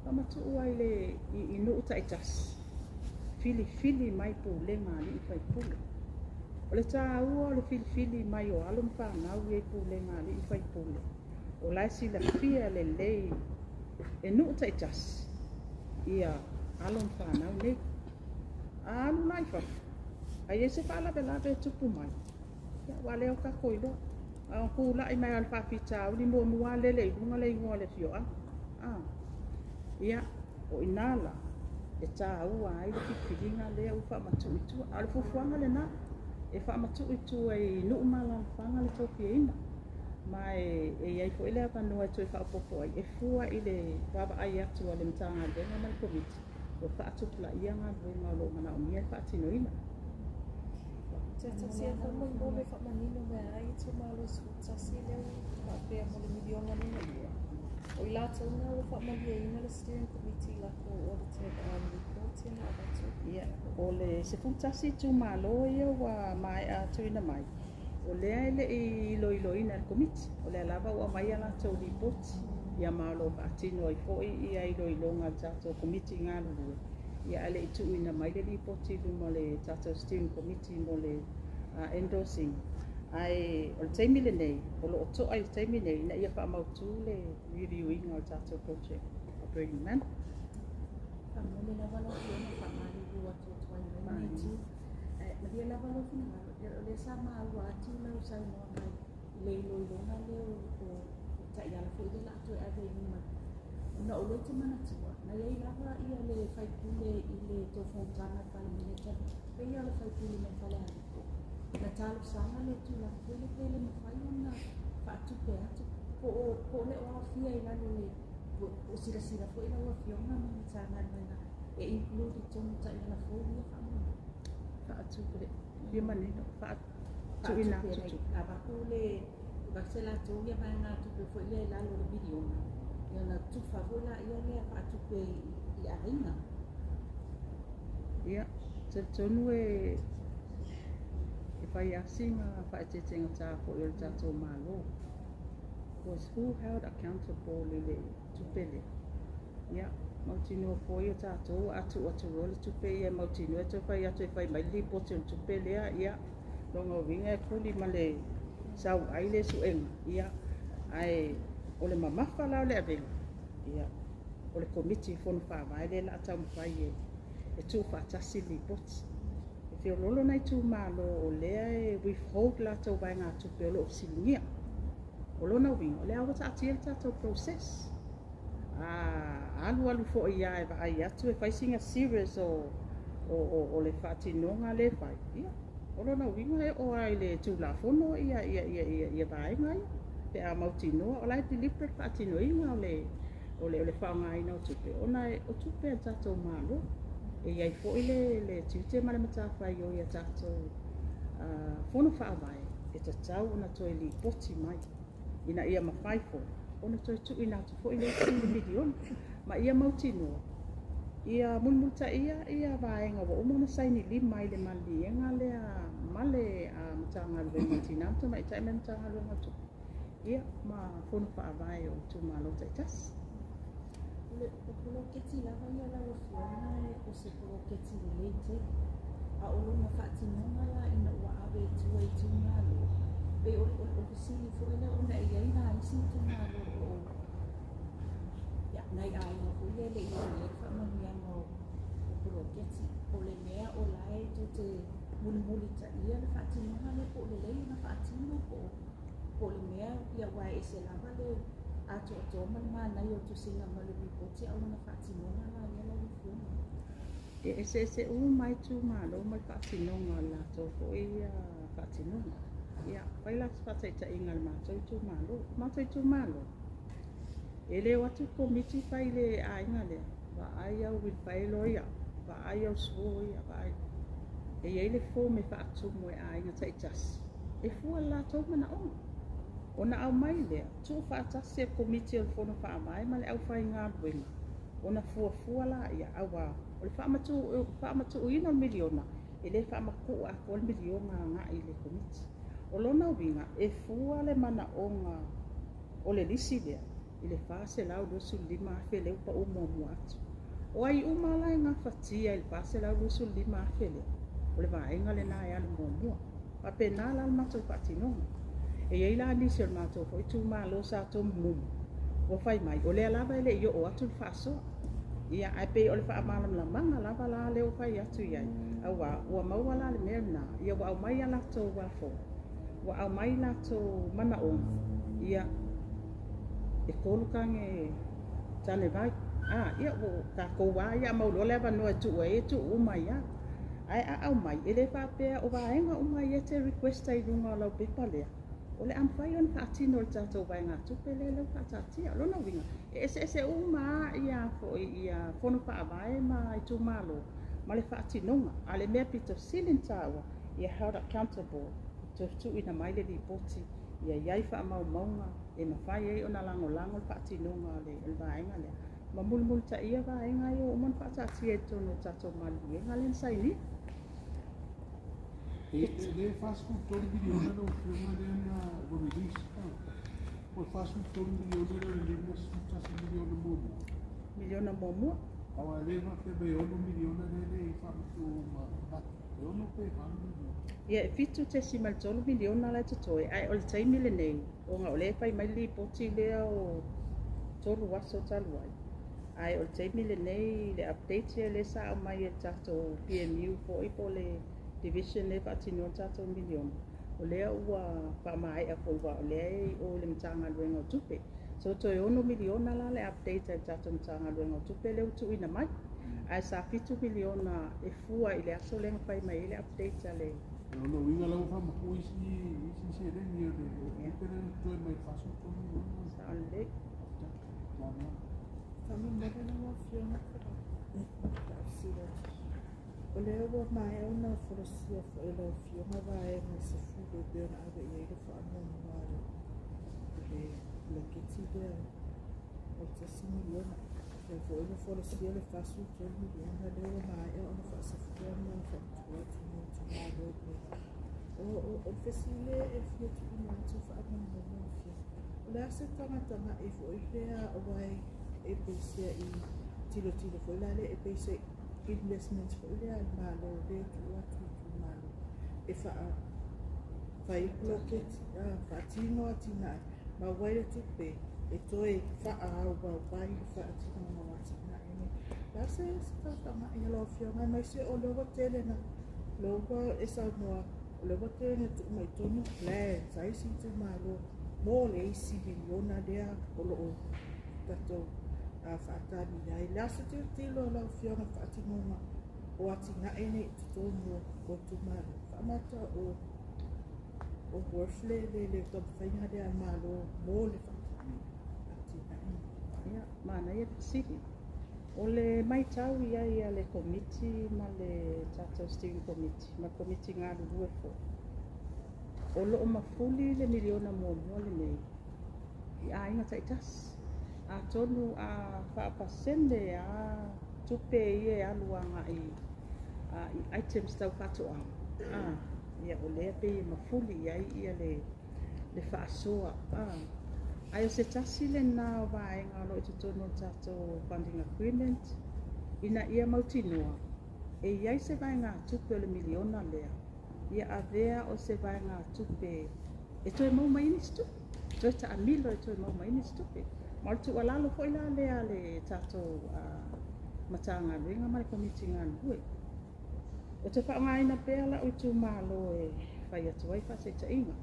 S2: faamatuu ai i nuu taitasi, filifili mai pulega a alii ma faipule. O le taua o le filifili mai o alo ma fanau ia i pulega a alii ma faipule, o la e silafia lelei e nuu taitasi ia alo ma fanau nei. A alu la i fafo, a i ai se faalavelave e tupu mai, ia, ua lea o tatou iloa. A o tulai mai o le faafitauli muamua lele i luga le igoa o le afioaga. Ia, o ina la, e taua ai le filifiliga lea ua faamatuu i tua. A o le fuafuaga lena, e faamatuu i tua i nuu ma alaalafaga le tofiaina. Ma e i ai foi le avanoa e toe faaopoopo ai, e fua i le vaavaai atu a le Matagaluega ma le Komiti, ua faatupulaia galuega o lo o manaomia le faatinoina.
S11: Toe tasi lava faamolemole faamanino mai ai itumalo 11 lea ua faapea mo le miliona lona lua. O i latou na ua faamalieina le steering committee i latou audited report ia na avatu.
S2: Ia, o le 11 itumalo ia ua maea tuuina mai, o lea e le i iloiloina e le komiti. O lea lava ua aumai a latou lipoti, ia ma o lo o faatino ai foi ia iloiloga a le tatou komiti galulue, ia ae le i tuuina mai le lipoti i luma o le tatou steering committee mo le endorsing. Ae o le taimi lenei, o lo o toa i le taimi nei ina ia faamautu le review ina o le tatou project operating manual.
S11: Faamolemole lava lau Afioga faamalulu atu ai mai lenei itu. Malie lava lou finagalo, o lea sa maua atu lau saunoa mai i le iloiloga lea o taiala foi lea o le a toe ave i luma. Ona o lea e te manatua, na i ai lava ia le faipule i le tou fonotaga i le Palemene talu, pei lava o le faipule mai Falealupo. Na talosaga le tulaga foi lea pe le mafai ona faatupe atu, po o le o aofia i lalo le po o silasila foi lau Afioga ma le Matagaluega e include i totonu taiala fou ia faamolemole.
S2: Faatupe, fia manino, faatuina atu tupe.
S11: Avatu le se latou ia vaega tupe foi lea i lalo o le miliona, ia ona tufa foi laia lea faatupe i aiga.
S2: Ia, talitonu e fai lava sina faaeteetega foi o le tatou Malo. Was who held accountable i le tupe lea? Ia, mautinoa foi o tatou a tuu atu loa le tupe ia e mautinoa e toe fai atu e fai mai le lipoti o le tupe lea, ia, lona uiga e kuli ma le sauai le suega, ia, ae o le mamafa la o le avega. Ia, o le Komiti Fono Faavae lea o le a taumafai e tuufaatasi le lipoti. E feoloolo nai itumalo o lea e withhold latou vaegatupe o lo o fesiligia. O lona uiga, o lea ua taatia le tatou process. A alu alu foi lava e vaai atu e fai sina serious o le faatinoga lea e fai, ia, o lona uiga e oo lava i le Tulafono ia vaega ia. Pe a mautinoa o la e deliberate faatinoina o le faaaogaina o tupe, ona o tupe a le tatou Malo. E i ai foi le tiute ma le matafaioi a tatou fono faavae e tatau ona toe lipoti mai ina ia mafai foi ona toe tuuina atu foi le isi miliona ma ia mautinoa ia mulimulitaia ia vaega ua uma ona saini lima ai le maliliega lea ma le Matagaluega o Tina ma Tamaitai ma le Matagaluega o Tupe, ia ma fono faavae o itumalo taitasi.
S11: O le poloketi lava ia lau Afioga, o se poloketi lelei tele, a o lona faatinoga la ina ua ave i tua i itumalo, pe o le fesili foi lea, ona e i ai nai isi itumalo o ia, nai aiga foi lea e le i oo i ai le faamanuiaga o poloketi. O le mea o la e tou te mulimulitaia le faatinoga lea, po o lelei ona faatino, po o le mea ia, aua e ese lava le atoatoa ma le manaia o tusiga ma le lipoti, a o lona faatinoga la ia lau Afioga?
S2: E eseese uma itumalo ma le faatinoga o le latou foi faatinoga. Ia, fai la se faataitaiga le matou itumalo. Matou itumalo, e le o atu le komiti fai le aiga lea, vaai au wheelbarrow ia, vaai au suo ia, vaai. E i ai le form e faatumu e aiga taitasi, e fua le latou manaoga. Ona aumai lea, tuu faatasi e le komiti o le fono faavae ma le aufaigaluega, ona fuafua laia, aua o le faamatuuina o le miliona, e le faamatuu atoa le miliona agai i le komiti. O lona uiga, e fua le manaoga o le lisi lea i le $425,000 lea ua pau muamua atu. O ai uma la e gafatia i le $425,000 lea, o le vaega lena e alu muamua. Faapena la le matou faatinoga. E i ai la nisi o le matou foi itumalo sa tomumumu, ua fai mai, o lea lava e le i oo atu le faasoa. Ia, ae pei o le faamalamalamaga lava la lea ua fai atu i ai, aua ua maua la le mea lena, ia ua aumai a latou afo, ua aumai latou manaoga, ia, e 3 tane tane vai. Ia, ua tatou a ia mauloa le avanoa e tuu ai, e tuu uma ai lava. Ae a aumai, e le faapea o vaega uma ia e te request ai i luga o lau pepa lea, o le a mafai ona faatino e le tatou vaegatupe lea ua faataatia. O lona uiga, e eseese uma ia foi ia fono faavae ma itumalo ma le faatinoga. A o le mea pito sili ona taua, ia held accountable, toe tuuina mai le lipoti, ia i ai faamaumauga e mafai ai ona lagolago le faatinoga o le vaega lea ma mulimulitaia vaega ia ua uma ona faataatia i totonu o le tatou maliliega lea na sainia.
S10: E le 43 miliona lau Afioga lea na ua release. O le 43 miliona lea o le 51 miliona muamua.
S2: Miliona muamua.
S10: Aua le faapea mai e 6 miliona lea le i faamatuu ma atu. E 6 pe 8 miliona.
S2: Ia, e 7.3 miliona la e totoe, ae o le taimi lenei, ona o lea e fai mai le lipoti lea o 3 aso talu ai. Ae o le taimi lenei, le update lea sa aumai e le tatou PMU foi po o le division lea e faatinoa le tatou miliona, o lea ua faamaea foi, aua o lea e i o i le Matagaluega o Tupe. So toe 6 miliona la le update a le tatou Matagaluega o Tupe lea ua tuuina mai. Ae sa 7 miliona e fua i le aso lea na fai mai ai le update a le
S10: O lona uiga la ua faamatuu isi seleni o le tupe lea na totoe mai le 43 miliona.
S2: Sao lelei.
S12: Faamolemole lau Afioga, fesili atu. O lea ua maea ona folasia foi e lau Afioga vaega e 10 e pei ona ave i ai le faamuamua a le poloketi lea o le 1 miliona. Lea foi ua folasia le 43 miliona lea ua maea ona faasafua ma faamatuu atu mo itumalo. O le fesili e fia tuuina atu faamolemole lau Afioga. O le a se tagatagai foi lea aua e peisea i tilotilo foi la lea e peisea investments foi lea a le Malo lea e tuu atu i itumalo e fai poloketi faatino atinae ma ai le tupe e toe faaauau ai le faatinoga o atinae nei. O le a se feutagai a lau Afioga aemaise o lea ua tele na lea ua e saunoa o lea ua tele na tuu mai totonu plans a isi itumalo mo le isi miliona lea o lo o tatou faatali i ai. O le a se tilotilo a lau Afioga i le faatinoga o atinae nei i totonu o itumalo? Faamata o o worth le le le taumafaiga lea a le Malo mo le atinae nei?
S2: Ia, manaia le fesili. O le matau i ai a le Komiti ma le tatou Steering Committee ma le Komiti galulue foi, o lo o mafuli le miliona muamua lenei i aiga taitasi. Atonu a faapasene lava tupe ia e alu agai i items tau faatoaga, ia o lea pei e mafuli i ai ia le faasoa. Ae o se tasi lena o vaega o lo o i totonu o le tatou funding agreement ina ia mautinoa e i ai se vaegatupe o le miliona lea ia avea o se vaegatupe e toe maua mai ai nisi tupe, toe taamilo e toe maua mai ai nisi tupe. Ma o le tuualalo foi la lea a le tatou Matagaluega ma le Komiti galulue. Ou te faaaogaina pea la'u itumalo e fai atu ai faasaitaiga.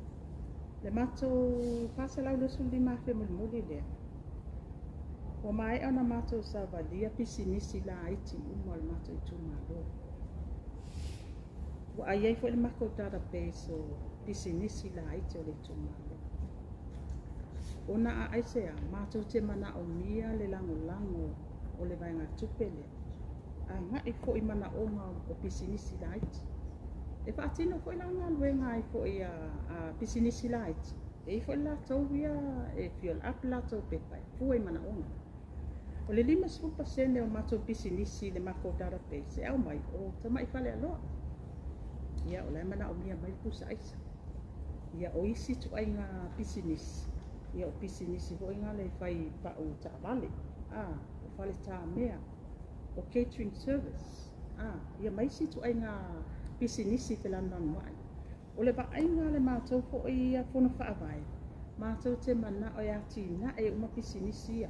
S2: Le matou $425,000 mulimuli lea, ua maea ona matou savalia pisinisi laiti uma o le matou itumalo. Ua ai ai foi le matou database o pisinisi laiti o le itumalo. Ona a aisea, matou te manaomia le lagolago o le vaegatupe lea, agai foi i manaoga o pisinisi laiti. E faatino foi la galuega ai foi a pisinisi laiti, e i ai foi le latou ia e fill up le latou pepa e fua i manaoga. O le 50% o matou pisinisi i le matou database e aumai o tamai faleoloa. Ia o la e manaomia mai le pusa aisa. Ia o isi ituaiga pisinisi, ia o pisinisi foi na le fai pau taavale, o fale tamea, o catering service, ia ma isi ituaiga pisinisi felanulanuai. O le vaaiga a le matou foi ia fono faavae, matou te manao e atinae uma pisinisi ia.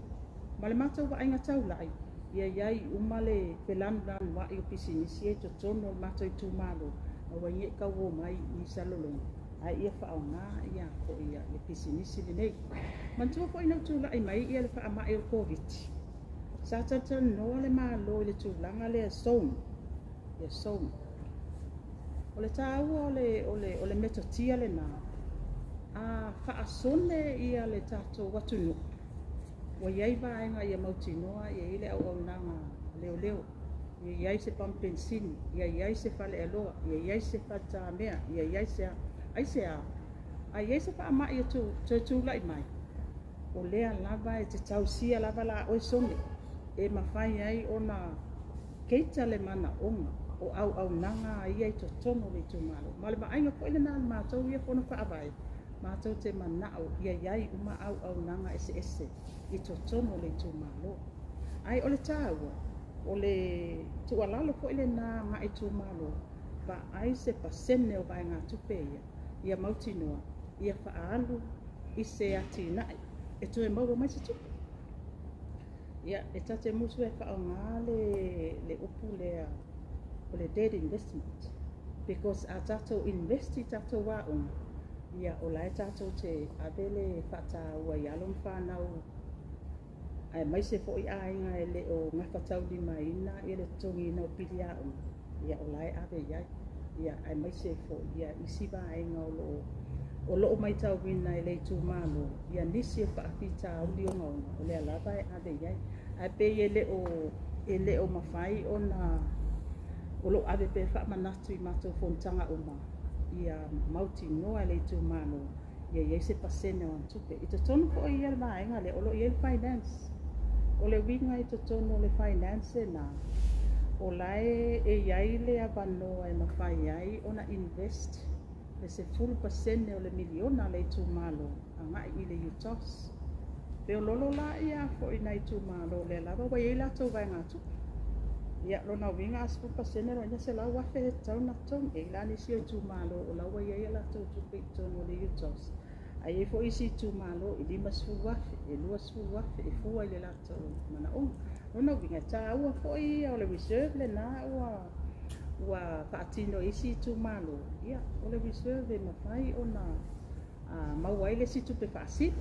S2: Ma le matou vaaiga taulai, ia i ai uma le felanulanuai o pisinisi ia i totonu o le matou itumalo, aua ne i tau o mai i Salelologa, ae ia faaaoga ia foi ia pisinisi lenei. Manatua foi ina ua tulai mai ia le faamai o le Koviti, sa talatalanoa le Malo i le tulaga lea zone, ia zone. O le taua o le metotia lena, a faasone ia le tatou atunuu, ua i ai vaega ia mautinoa ia i ai le auaunaga leoleo, ia i ai se pamu penisini, ia i ai se faleoloa, ia i ai se faletamea, ia i ai se a, aisea, a i ai se faamai e toe tulai mai, o lea lava e te tausia lava la oe sone, e mafai ai ona keita le manaoga o auaunaga ia i totonu o le itumalo. Ma o le vaaiga foi lena a le matou ia fono faavae, matou te manao ia i ai uma auaunaga eseese i totonu o le itumalo. Ae o le taua, o le tuualalo foi lena agai itumalo, vaai se pasene o vaegatupe ia, ia mautinoa, ia faaalu i se atinae e toe maua mai se tupe. Ia, e ta te musu e faaaoga le upu lea o le dead investment, because a tatou invest i tatou aoga, ia o la e tatou te ave le faataua i alo ma fanau, aemaise foi aiga e le o gafataulimaina ia le totogiina o pili aoga, ia o la e ave i ai. Ia aemaise foi ia isi vaega o lo o matauina e le itumalo, ia nisi o faafitauli ogaoga, o lea lava e ave i ai. Ae pei e le o mafai ona o lo o ave pea faamanatu i matou fonotaga uma, ia mautinoa e le itumalo, ia i ai se pasene o ana tupe. I totonu foi ia le vaega lea, o lo o i ai le finance. O le uiga i totonu o le finance na, o la e i ai le avanoa e mafai ai ona invest le 10% o le miliona a le itumalo agai i le UTOS. Feololo la ia foi nai itumalo o lea lava ua i ai latou vaegatupe. Ia, lona uiga a 10% lona $100,000 e tatau ona totogi. E i ai la nisi o itumalo o la ua i ai a latou tupe i totonu o le UTOS. Ae i ai foi isi itumalo e $50,000, e $20,000 e fua i le latou manaoga. O lona uiga e taua foi ia o le reserve lena ua faatino e isi itumalo, ia o le reserve e mafai ona maua ai le isi tupe faasili,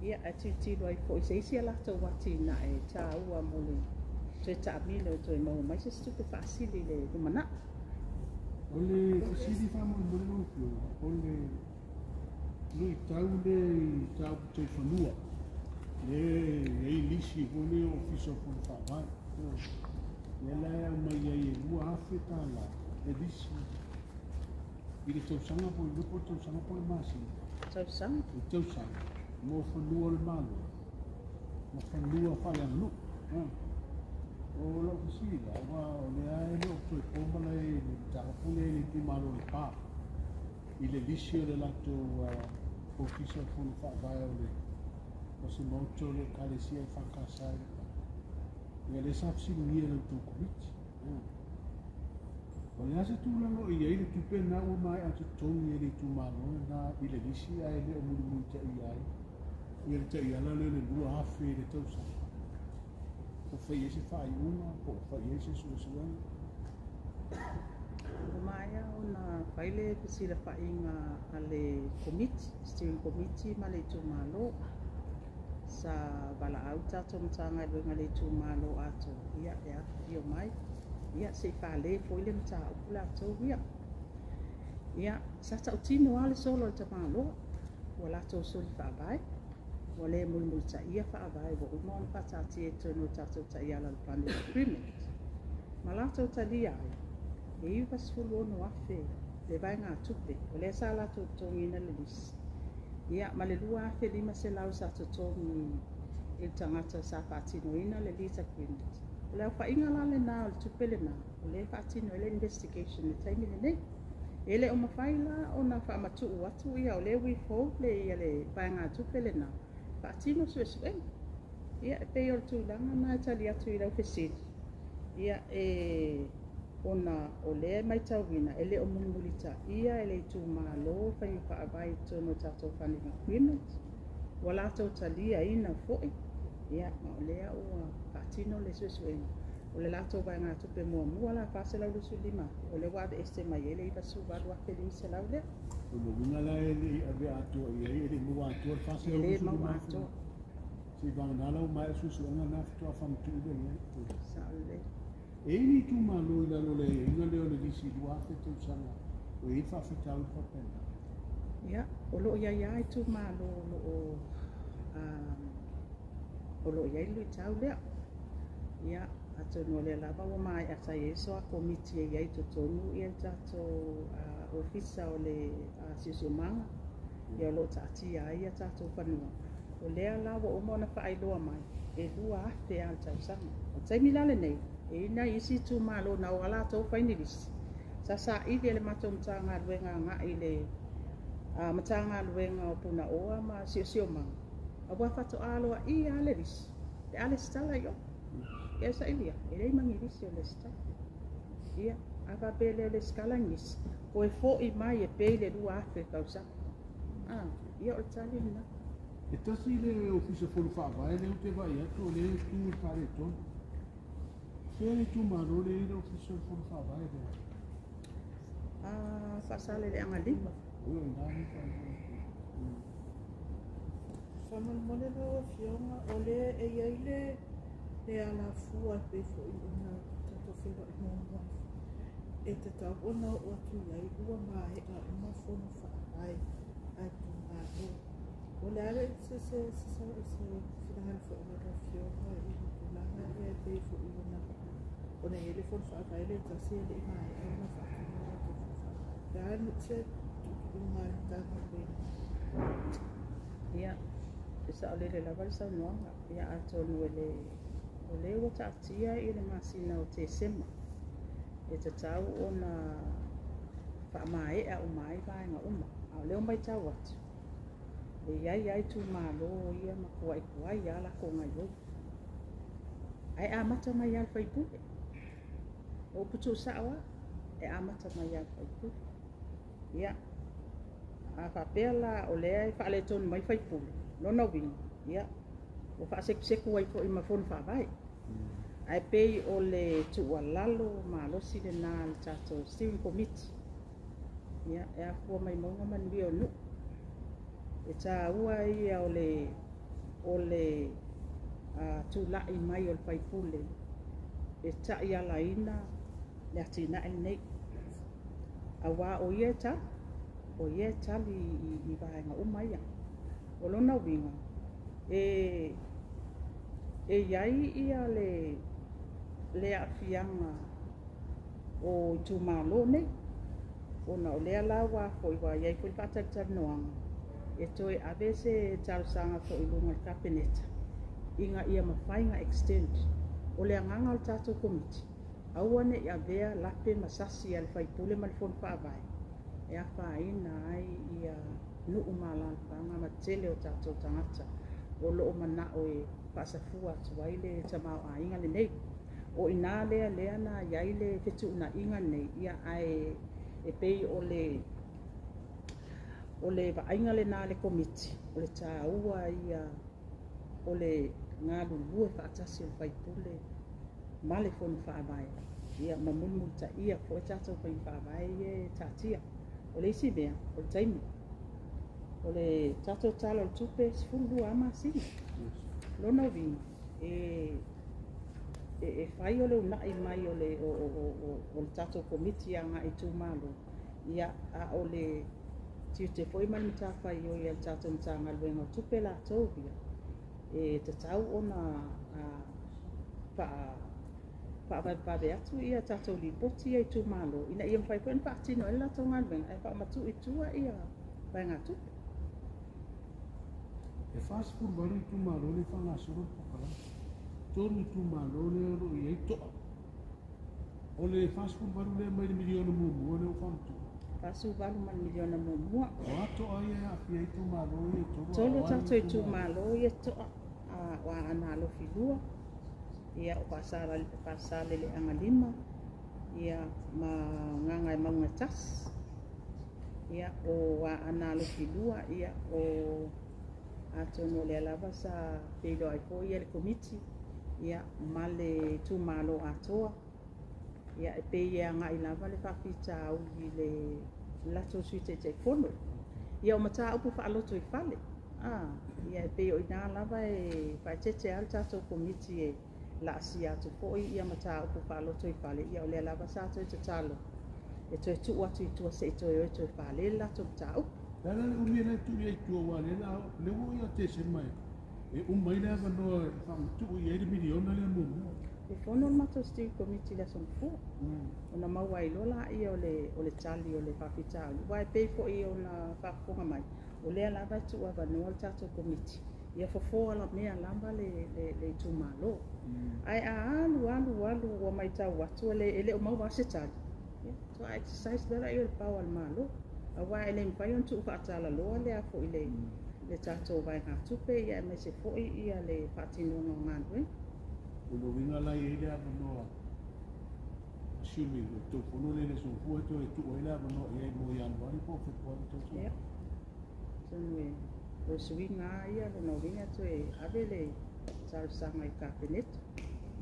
S2: ia ae tilotilo ai foi i se isi a latou atinae e taua mo le toe taamilo e toe maua mai se isi tupe faasili i le lumanai.
S10: O le fesili faamolemole lau Afioga, o le luitau lea i mataupu tau fanua, lea e i ai lisi foi lea o Ofisa o Fono Faavae, lea la e aumai ai e $2,000 le lisi i le tausaga po o le po o le tausaga po o le masina.
S2: Tausaga.
S10: I le tausaga mo fanua o le Malo ma fanua faaleaganuu. O lau fesili la, aua o lea e le o toe po malae i le mataupu lea i le itumalo o Lepa i le lisi o le latou Ofisa o Fono Faavae o le o se maota o le Ekalesia EFKS i Lepa. Ia lea sa fesiligia e la outou Komiti. O le a se tulaga o i ai le tupe lena ua maea totogi e le itumalo lena i le lisi ae le o mulimulitaia ai ia le taiala lea o le $2,000 i le tausaga? Po o fai i ai se faaiuga, po o fai i ai se suesuega?
S2: Ua maea ona fai le fesilafaiga a le Komiti, Steering Committee ma le itumalo. Sa valaau le tatou Matagaluega i le itumalo atoa, ia e afifio mai, ia se i fale foi le mataupu latou ia. Ia, sa tautino lava le solo a le tamaloa, ua latou soli faavae, ua le mulimulitaia faavae ua uma ona faataatia i totonu o le tatou taiala o le Funding Agreement. Ma latou talia ai, e $96,000 le vaegatupe, o lea sa latou totogiina le lisi, ia ma le $2,500 sa totogi i le tagata sa faatinoina le lease agreement. O le aofaiga la lena o le tupe lena, o lea e faatino ai le investigation i le taimi lenei. E le o mafai la ona faamatuu atu ia o lea withhold le ia le vaegatupe lena, faatino suesuega. Ia e pei o le tulaga na e tali atu i lau fesili, ia e ona o lea e matauina e le o mulimulitaia e le itumalo faiga faavae i totonu o tatou funding agreement, ua latou taliaina foi, ia ma o lea ua faatino le suesuega. O le latou vaegatupe muamua la $425,000, o lea ua aveese mai ai le $98,500 lea.
S10: O le uiga la e le i ave atoa i ai, e le i maua atoa le
S2: E le
S10: $425,000.
S2: maua atoa.
S10: Se i vagana la ua maea suesuega na faatoa faamatuu lea i ai.
S2: Sao lelei.
S10: E i ai ni itumalo i lalo o le aiaiga lea o le lisi 2,000 tausaga o i ai le faafitauli faapena?
S2: Ia, o lo o i ai lava itumalo o lo o i ai le luitau lea. Ia, atonu o lea lava ua maea sa i ai soa komiti e i ai i totonu ia le tatou ofisa o le siosiomaga, ia o lo o taatia ai ia tatou fanua. O lea la ua uma ona faailoa mai, e $2,000 lava le tausaga. O le taimi la lenei, e i ai nai isi itumalo na o a latou fai ni lisi, sa saili e le matou Matagaluega agai i le Matagaluega o Punaoa ma Siosiomaga, aua faatoa aloaia lava le lisi pe a lesitala i o. Ia sailia, e leai ma ni lisi o lesitala. Ia, a faapea e le o lesitala ni lisi, toe foi mai e pay le $2,000 le tausaga. Ia o le tali lena.
S10: E tasi le Ofisa Fono Faavae lea ou te vaai atu o lea e tu i le faaletonu. Fea le itumalo lea e i ai le Ofisa o le Fono Faavae lea?
S2: Faasaleleaga 5.
S10: O i ina le faaletonu.
S12: Faamolemole lau Afioga, o lea e i ai le alafua e pei foi ona tatou feiloai muamua e tatau ona oo atu i ai ua maea uma fono faavae a itumalo. O le a le se se se se finagalo foi o lau Afioga i le tulaga lea e pei foi ona i ai le fono faavae le tasi e le i maea ona faatino latou fono faavae. O le a se tuutuuga a le Matagaluega?
S2: Ia, e saolele lava le saunoaga. Ia atonu e le o lea ua taatia i le masina o Tesema e tatau ona faamaea uma ai vaega uma. A o lea ua matau atu, e i ai lava itumalo ia matuai tuai lava latou gaoioi. Ae amata mai lava i le faipule. O upu tuusao lava, e amata mai lava i le faipule. Ia, A faapea la o lea e faaletonu mai sui usufono, lona uiga, ia, ua faasekuseku ai foi ma fono faavae. Ae pei o le tuualalo malosi lena a le tatou steering committee, ia, e afua mai mauga manuia o nuu. E taua ia o le tulai mai o le sui usufono e taialaina le atinae lenei. Aua o ia e tali, o ia e tali i vaega uma ia. O lona uiga, e i ai ia le aafiaga o itumalo nei, ona o lea la ua foi ua i ai foi le faatalatalanoaga e toe ave se talosaga foi i luga o le Kapeneta ina ia mafai ona extend. O le agaga o le tatou Komiti, aua ne i avea lape ma sasi a le sui usufono ma le fono faavae e afaina ai ia nuu ma alalafaga ma tele o tatou tagata o lo o manao e faasafua atu ai le tamaoaiga lenei. O i ina lea na i ai le fetuunaiga lenei, ia, ae e pei o le vaaiga lena a le Komiti, o le taua ia o le galulue faatasi o le sui usufono ma le fono faavae, ia ma mulimulitaia foi tatou faiga faavae ia e taatia. O le isi mea, o le taimi. O le tatou Tala o le Tupe, 12 lava masina. Lona uiga, e fai o le unai mai o le tatou Komiti agai i itumalo, ia, a o le tiute foi ma le matafaioi a le tatou Matagaluega o Tupe latou ia, e tatau ona faavavevave atu ia tatou lipoti ia i itumalo ina ia mafai foi ona faatino ai le latou galuega ae faamatuu i tua ia vaegatupe.
S10: E 48 itumalo le faagasolo le polokalame. Tolu itumalo lea o lo o i ai toa. O le 48 lea mai le miliona muamua lea ua faamatuu.
S2: 48 ma le miliona muamua.
S10: O a toa ia e aafia ai itumalo ia e tolu?
S2: Tolu tatou itumalo ia toa, o Aana Alofi 2, ia, o Faasaleleaga 5, ia, ma Gagaemauga 1. Ia, o Aana Alofi 2, ia, o atonu o lea lava sa feiloai foi ia le Komiti, ia, ma le itumalo atoa. Ia, e pei e agai lava le faafitauli i le latou Sui Taitaifono. Ia, o mataupu faaloto i fale. Ia, e pei o ina lava e faaeteete lava le tatou Komiti e laasia atu foi ia mataupu faaloto i fale. Ia, o lea lava sa toe tatalo e toe tuu atu i tua se i toe o e toe fale le latou mataupu.
S10: Le ala le umi e tuu i ai tua ua lea lea ua ia Tesema e uma ai le avanoa e faamatuu i ai le miliona lea muamua.
S2: E fono le matou steering committee i le aso Gafua ona maua ai loa laia o le tali o le faafitauli, aua e pei foi ona faafofoga mai o lea lava e tuu avanoa le tatou Komiti ia fofo alamea lava le itumalo. Ae a alu alu alu ua matau atu e le o maua lava se tali, ia faatoa exercise loa lea o le power a le Malo, aua e le mafai ona tuu faatalaloa le a foi le tatou vaegatupe, ia, aemaise foi ia le faatinoga o galuega.
S10: O le uiga la i ai le avanoa, assuming o tou fono le le sofua toe tuu ai le avanoa i ai mo Ianuari po o Fepuari tausaga.
S2: Ia, atonu e o le suiga lava ia, lona uiga toe ave le talosaga i Kapeneta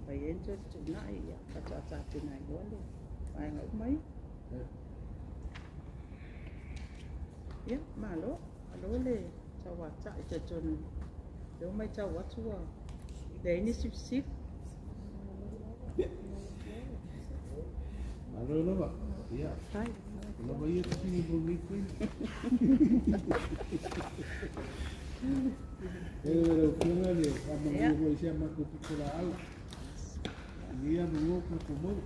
S2: fai ai ona toe fetuunai, ia, faatoa tapena ai loa le vaega uma ia. Ia, malo malo le tauata'i. Talitonu lea ua matau atu ua leai nisi fesili.
S10: Malo lava. Ia.
S2: Ai.
S10: Lava ia te fini mo nei koe. E lau Afioga le faamanuia foi i si a matou pitolaau. Ia manuia o tatou mau.